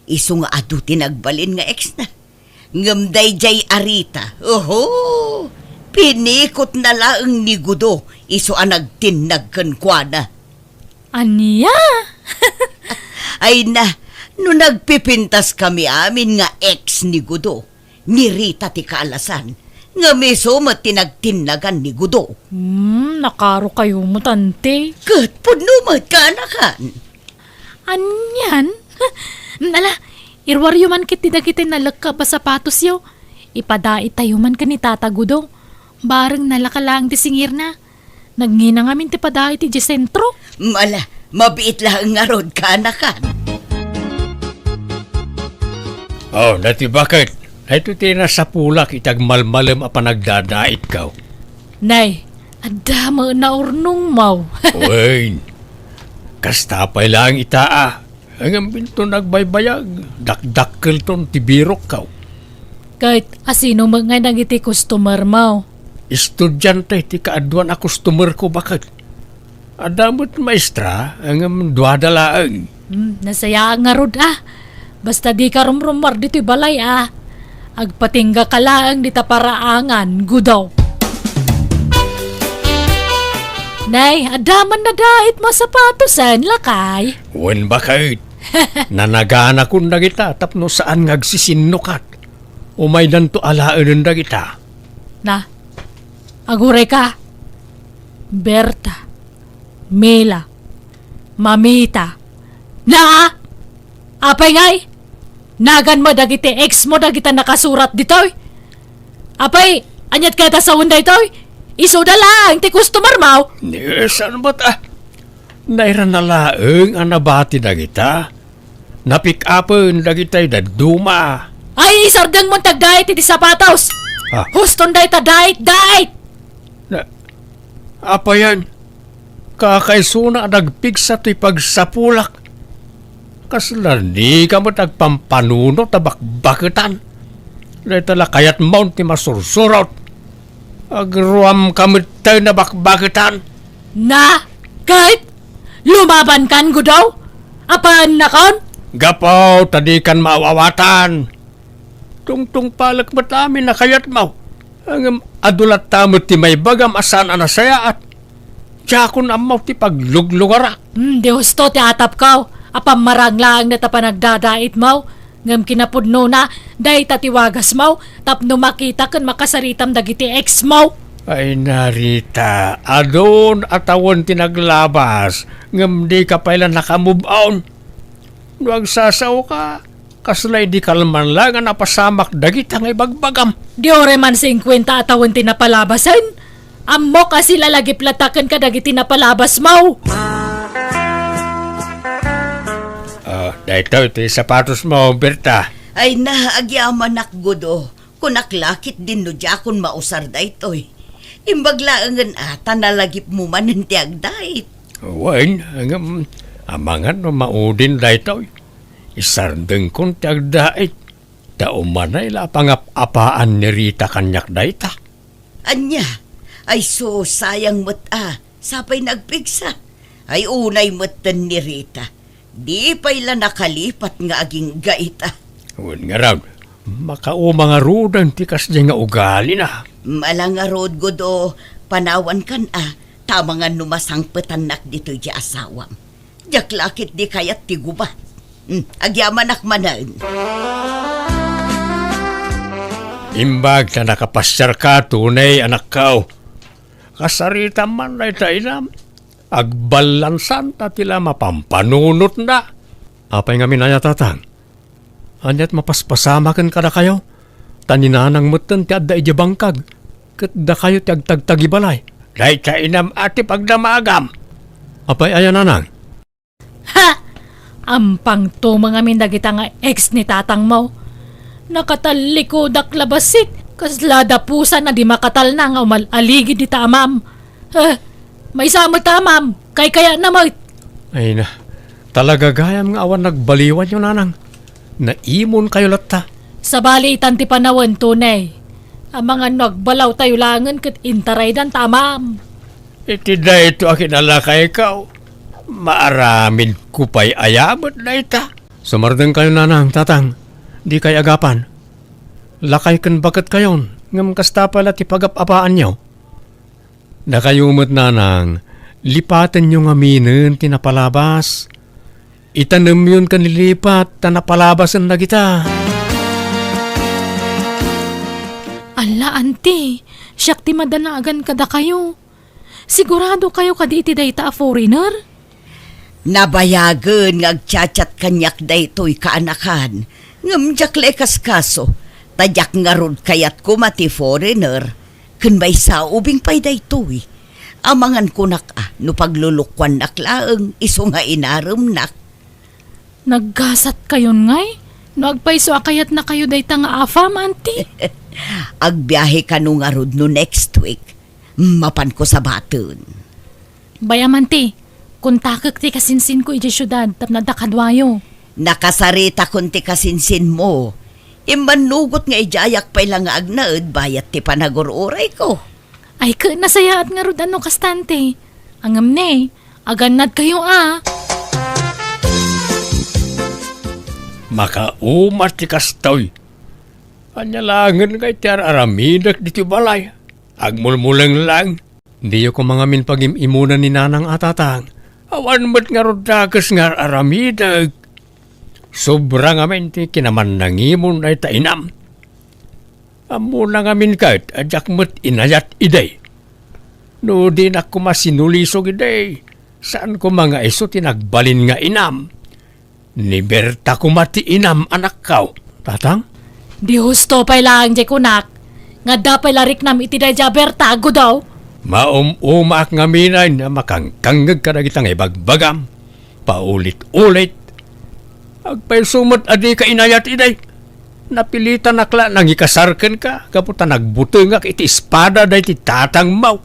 Isu nga adu ti nagbalin nga exna. Ngem daydiay a Rita, oho, pinikotna laeng ni Gudo isu a nagtinnag kenkuana. Ania? Ay na, no nagpipintas kami amin nga ex ni Gudo, ni Rita ti kaalasan, ngem isu met ti nagtinnagan ni Gudo. Hmm, nakarokayo met, anti. Ket pudno met, kaanakan. Anian? Ala, iruaryo man ket ti dagiti nalekkab a sapatosyo. Ipadaitayo man ken ni Tata Gudo. Bareng nalaka laeng ti singirna. Nagngina ngamin ti padaitayo iti sentro. Ala, mabiit laeng ngarud, kaanakan. Oh, dati baket. Daytoy ti nasapulak iti agmalmalem a panagdadaitko. Nay, adda met naurnongmo. Wen, kasta pay laeng ita a. Ngem inton nagbaybayag, dakdakkelton ti birokko. Ket asino met ngay dagiti customermo? Estudiante ti kaaduan a customerko, baket. Adda met maestra, ngem duada laeng. Hmm, nasayaat ngarud a. Basta dika rumrummuar ditoy balay a. Agpatinggaka laeng dita paraangan, Gudo. Nay, adda man nadait mo a sapatosen, lakay. Wen, baket. Nanaganakon dagita tapno saan nga agsisinnukat. Umaydanto alaenen dagita. Na, agurayka. Berta, Mila, Mamita. Na! Apay ngay? Naganmo dagiti ex mo dagita nakasurat ditoy? Apay, aniat kayat a sawen daytoy? Isuda laeng ti customermo. Ni, saan met a? Nairana laeng a nabati dagita. Napick-upen dagitay dadduma. Ay, isardengmo ti agdait iti sapatos! Ah. Huston dayta, dait, dait! Na, apayan, kakaisuna a nagpigsa ti pagsapulak. Kasla dika met agpampanunot a bakbaketan. Dayta la kayatmon ti masursurot. Agruamka met tayo nabakbaketan. Na, ket lumabankan, Gudaw? Apaannakon? Gapu ta dikan maawatan. Tungtungpalek met amin a kayatmo. Ngem adu latta met ti maibagam a saan a nasayaat. Diakon ammo ti pagluglugarak. Hmm, di husto ti atapko. Apan marang laeng dayta panagdadaitmo. Ngem kinapudnona, dayta ti wagasmo tapno makita ken makasaritam dagiti ex mo. Ay na, Rita, adun a tawen ti naglabas, ngem dika pay la nakamove on. No agsasaoka, kasla idi kalman la nga napasamak dagita nga ibagbagam. Di uray man singkuenta a tawen ti napalabasen. Ammok a silalagip latta ken kadagiti napalabasmo. Ah, daytoy ti sapatosmo, Berta. Ay na, agyamanak, Gudo. Kunak la ketdin no diakon mausar daytoy. Imbag laengen a ta nalagipmo manen ti agdait. Wen, ngem, amangan no maudin daytoy. Isardengkon ti agdait. Ta umanay la a pangap-apaan ni Rita kaniak dayta. Ania? Ay sus, sayang met a, sapay nagpigsa. Ay unay metten ni Rita. Di pay la nakalipat nga agingga ita. Wen ngarud, makauma ngaruden ti kasdiay nga ugalina. Ala ngarud, Gudo, panawankan a, ta amangan no masangpetannak ditoy ti asawam. Diak la ketdi kayat ti gubat. Hmm, agyamanak manen. Imbag ta nakapasiarka, Tunay, anakko. Kasaritam man dayta inam. Agballansan ta ti la mapampanunotna. Apay ngamin aya, Tatang? Ania't mapaspasamaken kadakayo? Ta ni Nanang metten ti adda idiay bangkag, ket dakayo ti agtagtagibalay. Dayta inam a ti pagdamagam. Apay aya, Nanang? Ha! Ampang tumeng amin dagita nga ex ni tatangmo. Nakatalikodak la bassit, kasla dapusan a di makatalna nga umal-aligid dita amam. Eh, maysa met ta amam, kaykayatna met. Ay na, talaga gayam nga awan nagbaliwanyo, Nanang. Naimonkayo latta. Sabali itan ti panawen, Tunay. Amangan no agbalawtayo laengen ket intaraydan ta amam. Iti daytoy a kinalakayko, maaramidko pay aya met dayta? Sumardengkayo, Nanang, Tatang, dikay agapan. Lakay ken baketkayon, ngem kasta pay la ti pagap-apaanyo. Dakayo met, Nanang, lipatenyo ngaminen ti napalabas. Itanemyon ken lilipat ta napalabasen dagita. Alla, Auntie, siak ti madanagan kadakayo. Siguradokayo kadi iti dayta a foreigner? Nabayagen nga agchat-chat kaniak daytoy kaanakan, ngem diak la ikaskaso, ta diak ngarud kayat koma ti foreigner, ken maysa ubing pay daytoy. Amangan kunak a no paglulukuannak laeng isu nga inaremnak. Naggasatkayon ngay? No agpayso a kayatnakayo dayta nga afam, Auntie? Agbiahe kano ngarud no next week. Mapanko sabaten. Bay-am, Auntie, kontakek ti kasinsinko idiay siudad tapno adda kaduayo. Nakasaritakon ti kasinsinmo. Immannugot nga idiayak pay la nga agnaed bayat ti panagur-urayko. Ay, ket nasayaat ngarud a no kasta, Auntie. Ngem ne, agannadkayo a. Makauma ti kastoy. Ania laengen ngay ti ar-aramidek ditoy balay? Agmulmuleng laeng. Diyo koma ngamin pagim-imunan ni Nanang a, Tatang. Awan met ngarud dakes nga ar-aramidek. Sobra ngamin ti kinamannangimon dayta inam. Ammona ngamin ket a diak met inayat idi. No dinak koma sinulisog idi, saan koma nga isu ti nagbalin nga inam. Ni Berta koma ti inam, anakko. Tatang? Di husto pay laeng diay kunak. Nga adda pay la riknam iti daydiay a Berta, Gudo. Maum-umaak ngamin a makangkangngeg kadagita nga ibagbagam. Paulit-ulit. Agpayso met a dika inayat idi. Napilitanak la nangikasar kenka gapu ta nagbutengak iti espada daydi tatangmo.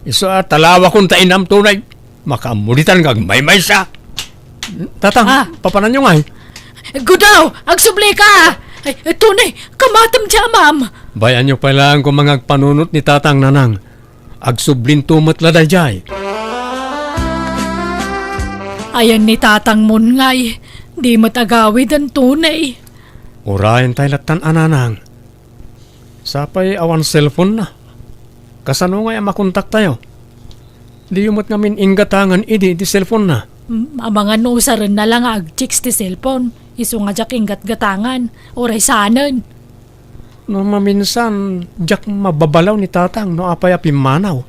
Isu a talawakon ta inam, Tunay. Makaammo ditan nga agmaymaysa. Tatang, ah, papananyo ngay? Gudo, agsublika! Ay, eh, Tony, kamatem ti amam! Bay-anyo pay laeng koma nga agpanunot ni Tatang, Nanang. Agsublinto met la daydiay. Ayan ni Tatangmon ngay, di met agawiden, Tony. Urayen tay lattan a, Nanang. Sapay awan cellphone na. Kasano ngay a makontaktayo? Diyo met ngamin inggatangan idi ti cellphone na. Mm, amangan no usarenna la nga agtext ti cellphone. Isu nga diak inggatgatangan, uray saanen. No maminsan, diak mababalaw ni Tatang no apay a pimmanaw.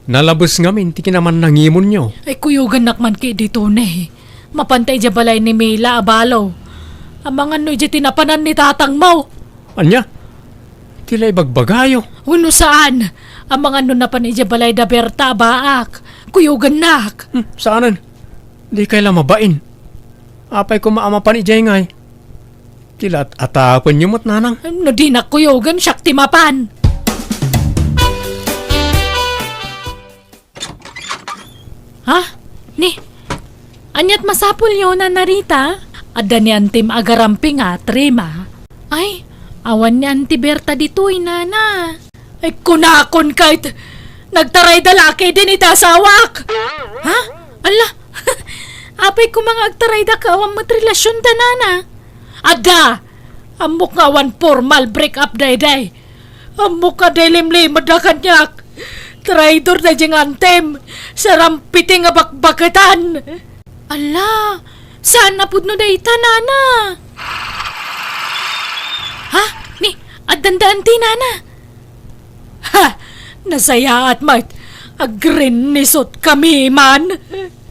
Nalabes ngamin ti kinamannangimonyo. Ay, kuyogannak man ketdi, Tony. Mapanta idiay balay ni Mila a balo. Amangan no idiay ti napanan ni Tatangmo. Ania? Ti la ibagbagayo? Wenno saan? Amangan no napan idiay balay da Berta a baak. Kuyogannak. Hmm, saanen? Dikay la mabain. Apay koma a mapan idiay ngay? Ti la at-atapenyo met, Nanang. No dinak kuyogan, siak ti mapan. Ha? Ni, aniat masapulyo, Nana Rita? Adda ni Antim agaramping a trema. Ay, awan ni Anti Berta ditoy, Nana. Ay, kunakon kayt, nagtarayda la ketdin iti asawak. Ha? Ala, apay koma nga agtarayda ket awan met relasionda, Nana? Adda! Ammok nga awan formal break up daydiay. Ammok nga diay limlimedda kaniak. Traidor daydiay nga Antim. Sarampiti nga bakbaketan. Ala, saan a pudno dayta, Nana? Ha? Ni, addanda Anti, Nana? Ha! Nasayaat met. Agrinnisot kami man.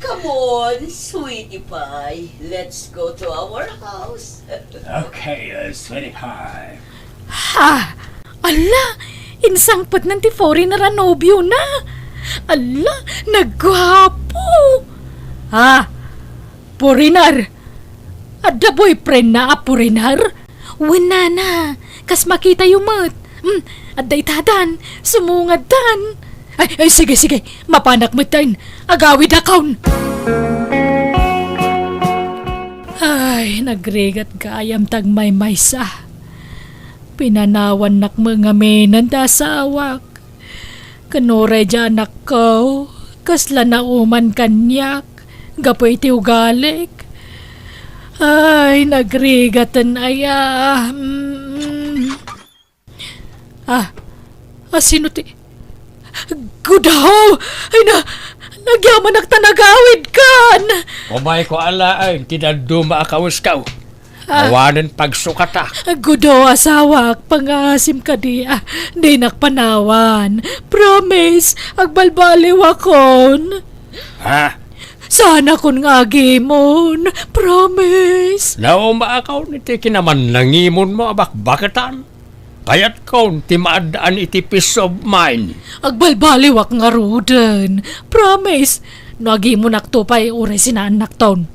Come on, sweetie pie. Let's go to our house. Okay, uh, sweetie pie. Ha! Ala! Insangpetnan ti foreigner a nobiona. Ala! Nagguapo! Ha! Foreigner! Adda boyfriendna a foreigner? Wen, Nana, kas makitayo met. Hmm, adda itadan, sumungaddan. Ay, ay, sige, sige, mapanak metten. Agawidakon. Ay, nagrigat gayam ti agmaymaysa. Pinanawannak met ngaminen ti asawak. Ken uray diay anakko, kasla nauman kaniak gapu iti ugalik. Ay, nagrigaten aya. Mm. Ah, asino ti, Gudaw! Ay na, nagyamanak ta nagawidkan! Umayko alaen ti dadduma a kawesko. Ah. Awanen pagsukatak. Gudo, asawak, pangaasim kadi, ah, dinak panawan. Promise, agbalbaliwakon. Ha? Saanakon nga agimon. Promise. Naumaakon iti kinamannangimonmo a bakbaketan. Kayatkon ti maaddaan iti peace of mind. Agbalbaliwak ngaruden. Promise. No agimonakto pay, uray sinaannakton.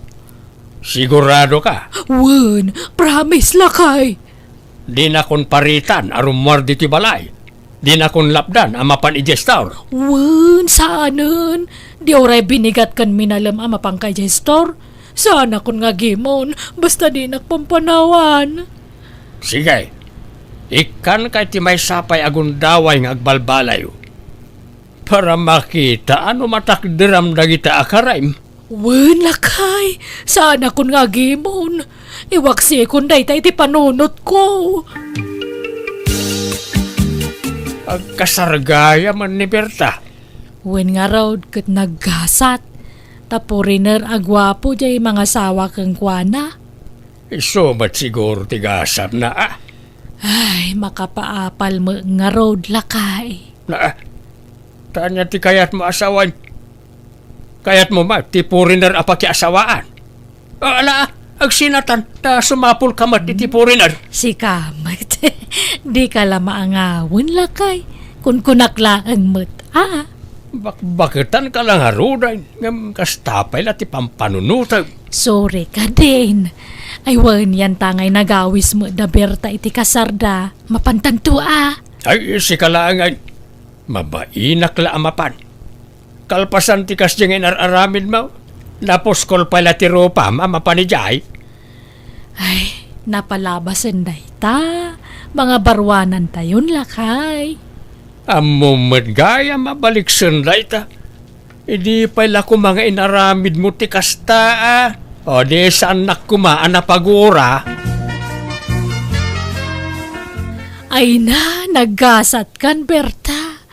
Sigurado ka? Wen, promise, lakay. Dinakon paritan a rummuar ditoy balay. Dinakon lapdan a mapan idiay store. Wen, saanen. Di uray binigat ken minalem a mapanka idiay store. Saanakon nga agimon, basta dinak pampanawan. Sige. Ikkanka iti maysa pay a gundaway nga agbalbalayo. Para makitaam no matakderam dagita a karaem. Wen, lakay, saanakon nga agimon. Iwaksikon dayta iti panunotko. Agkasargayam ni Berta. Wen ngarud ket naggasat, ta foreigner a guapo diay mangasawa kenkuana. Isu met siguro ti gasatna, ah. Ay, makapaapal met ngarud, lakay. Na, ah, ta ania ti kayatmo a sawen? Kayatmo met ti foreigner a pakiasawaan? Ah, ala, agsinatan, ta sumapulka met iti foreigner. Sika met. Dika la maangawen, lakay. Kunkunak laeng met, a. Bakbaketanka la ngaruden, ngem kasta pay la ti pampanunotem. Sorry kadin. Ay, wen, yanta ngay nagawis met da Berta iti kasarda. Mapantanto, a. Ay, sika laeng ngay. Mabainak la a mapan. Kalpasan ti kasdiay nga inar-aramidmo, napuskol pay la ti rupam a mapan idiay. Ay, Napalabasen dayta, mangabaruanantayon, lakay. Ammom met gayam a baliksen dayta. Idi pay la koma nga inaramidmo ti kasta, a? O di saannak koma a napagura? Ay na, naggasatkan, Berta.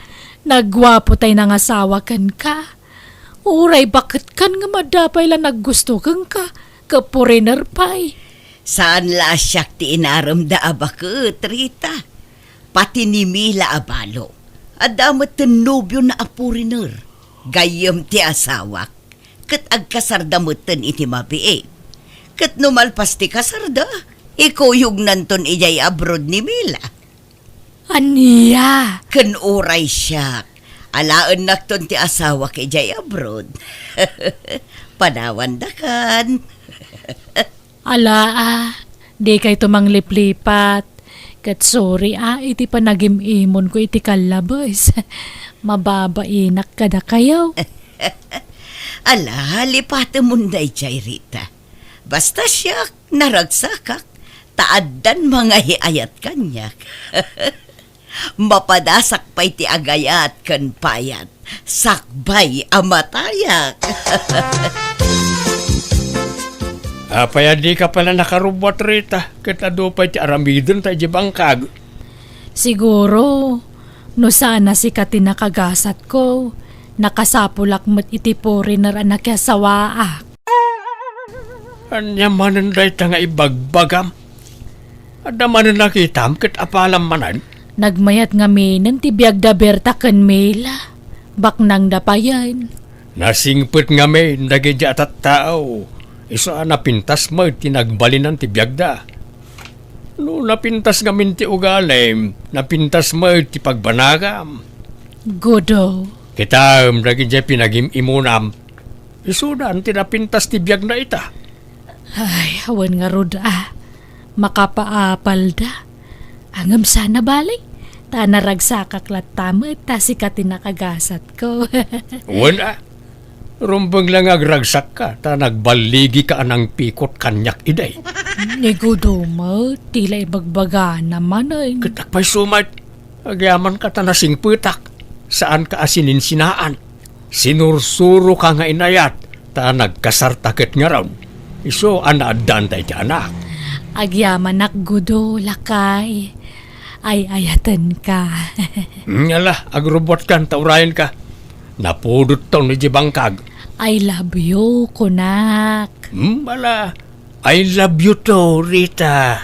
Nagguapo tay nangasawa kenka. Uray baketkan nga madda pay la naggusto kenka, ket foreigner pay. Saan la a siak ti inaremda a baket, Rita. Pati ni Mila a balo, adda met ti nobiona a foreigner. Gayyem ti asawak, ket agkasarda metten iti mabiit. Ket no malpas ti kasarda, ikuyognanton idiay abroad ni Mila. Ania? Ken uray siak, alaennakton ti asawak idiay abroad. Panawandakan. Ala, a, dikayto mangliplipat. Ket sorry, a, iti panagim-imonko iti kallabes. Mababainak kadakayo. Ala, lipatemon daydiay, Rita. Basta siak, naragsakak, ta addan mangaay-ayat kaniak. Mapadasak pay ti agayat ken payat, sakbay a matayak. Apay a dika pay la nakarubbuat, Rita, ket adu pay ti aramidenta idiay bangkag? Siguro, no saan a sika ti nakagasatko, nakasapulak met iti foreigner a nakiasawaak. Ania manen dayta nga ibagbagam? Adda manen nakitam ket apalam manen? Nagmayat ngaminen ti biagda, Berta ken Mila. Baknangda payen. Nasingpet ngamin dagiti a tattao, isu a napintas met ti nagbalinan ti biagda. No napintas ngamin ti ugalim, napintas met ti pagbanagam. Gudo. Kitaem dagiti pinagim-imonam. Isudan ti napintas ti biagna ita. Ay, awan ngarud a. Makapaapalda. Ngem saan a bale, ta naragsakak latta met ta sika ti nakagasatko. Wen a. Rumbeng la nga agragsakka ta nagballigika a nangpikot kaniak idi. Ni Gudo met, ti la ibagbagana manen. Ket apay isu met, agyamanka ta nasingpetak. Saanka a sininsinaan. Sinursuroka nga inayat, ta nagkasarta ket ngarud. Isu a naaddaanta iti anak. Agyamanak, Gudo, lakay. Ay-ayatenka. Hmm, ala, agrubbuatkan ta urayenka. Napudotton idiay bangkag. I love you, kunak. Hmm, ala, I love you too, Rita.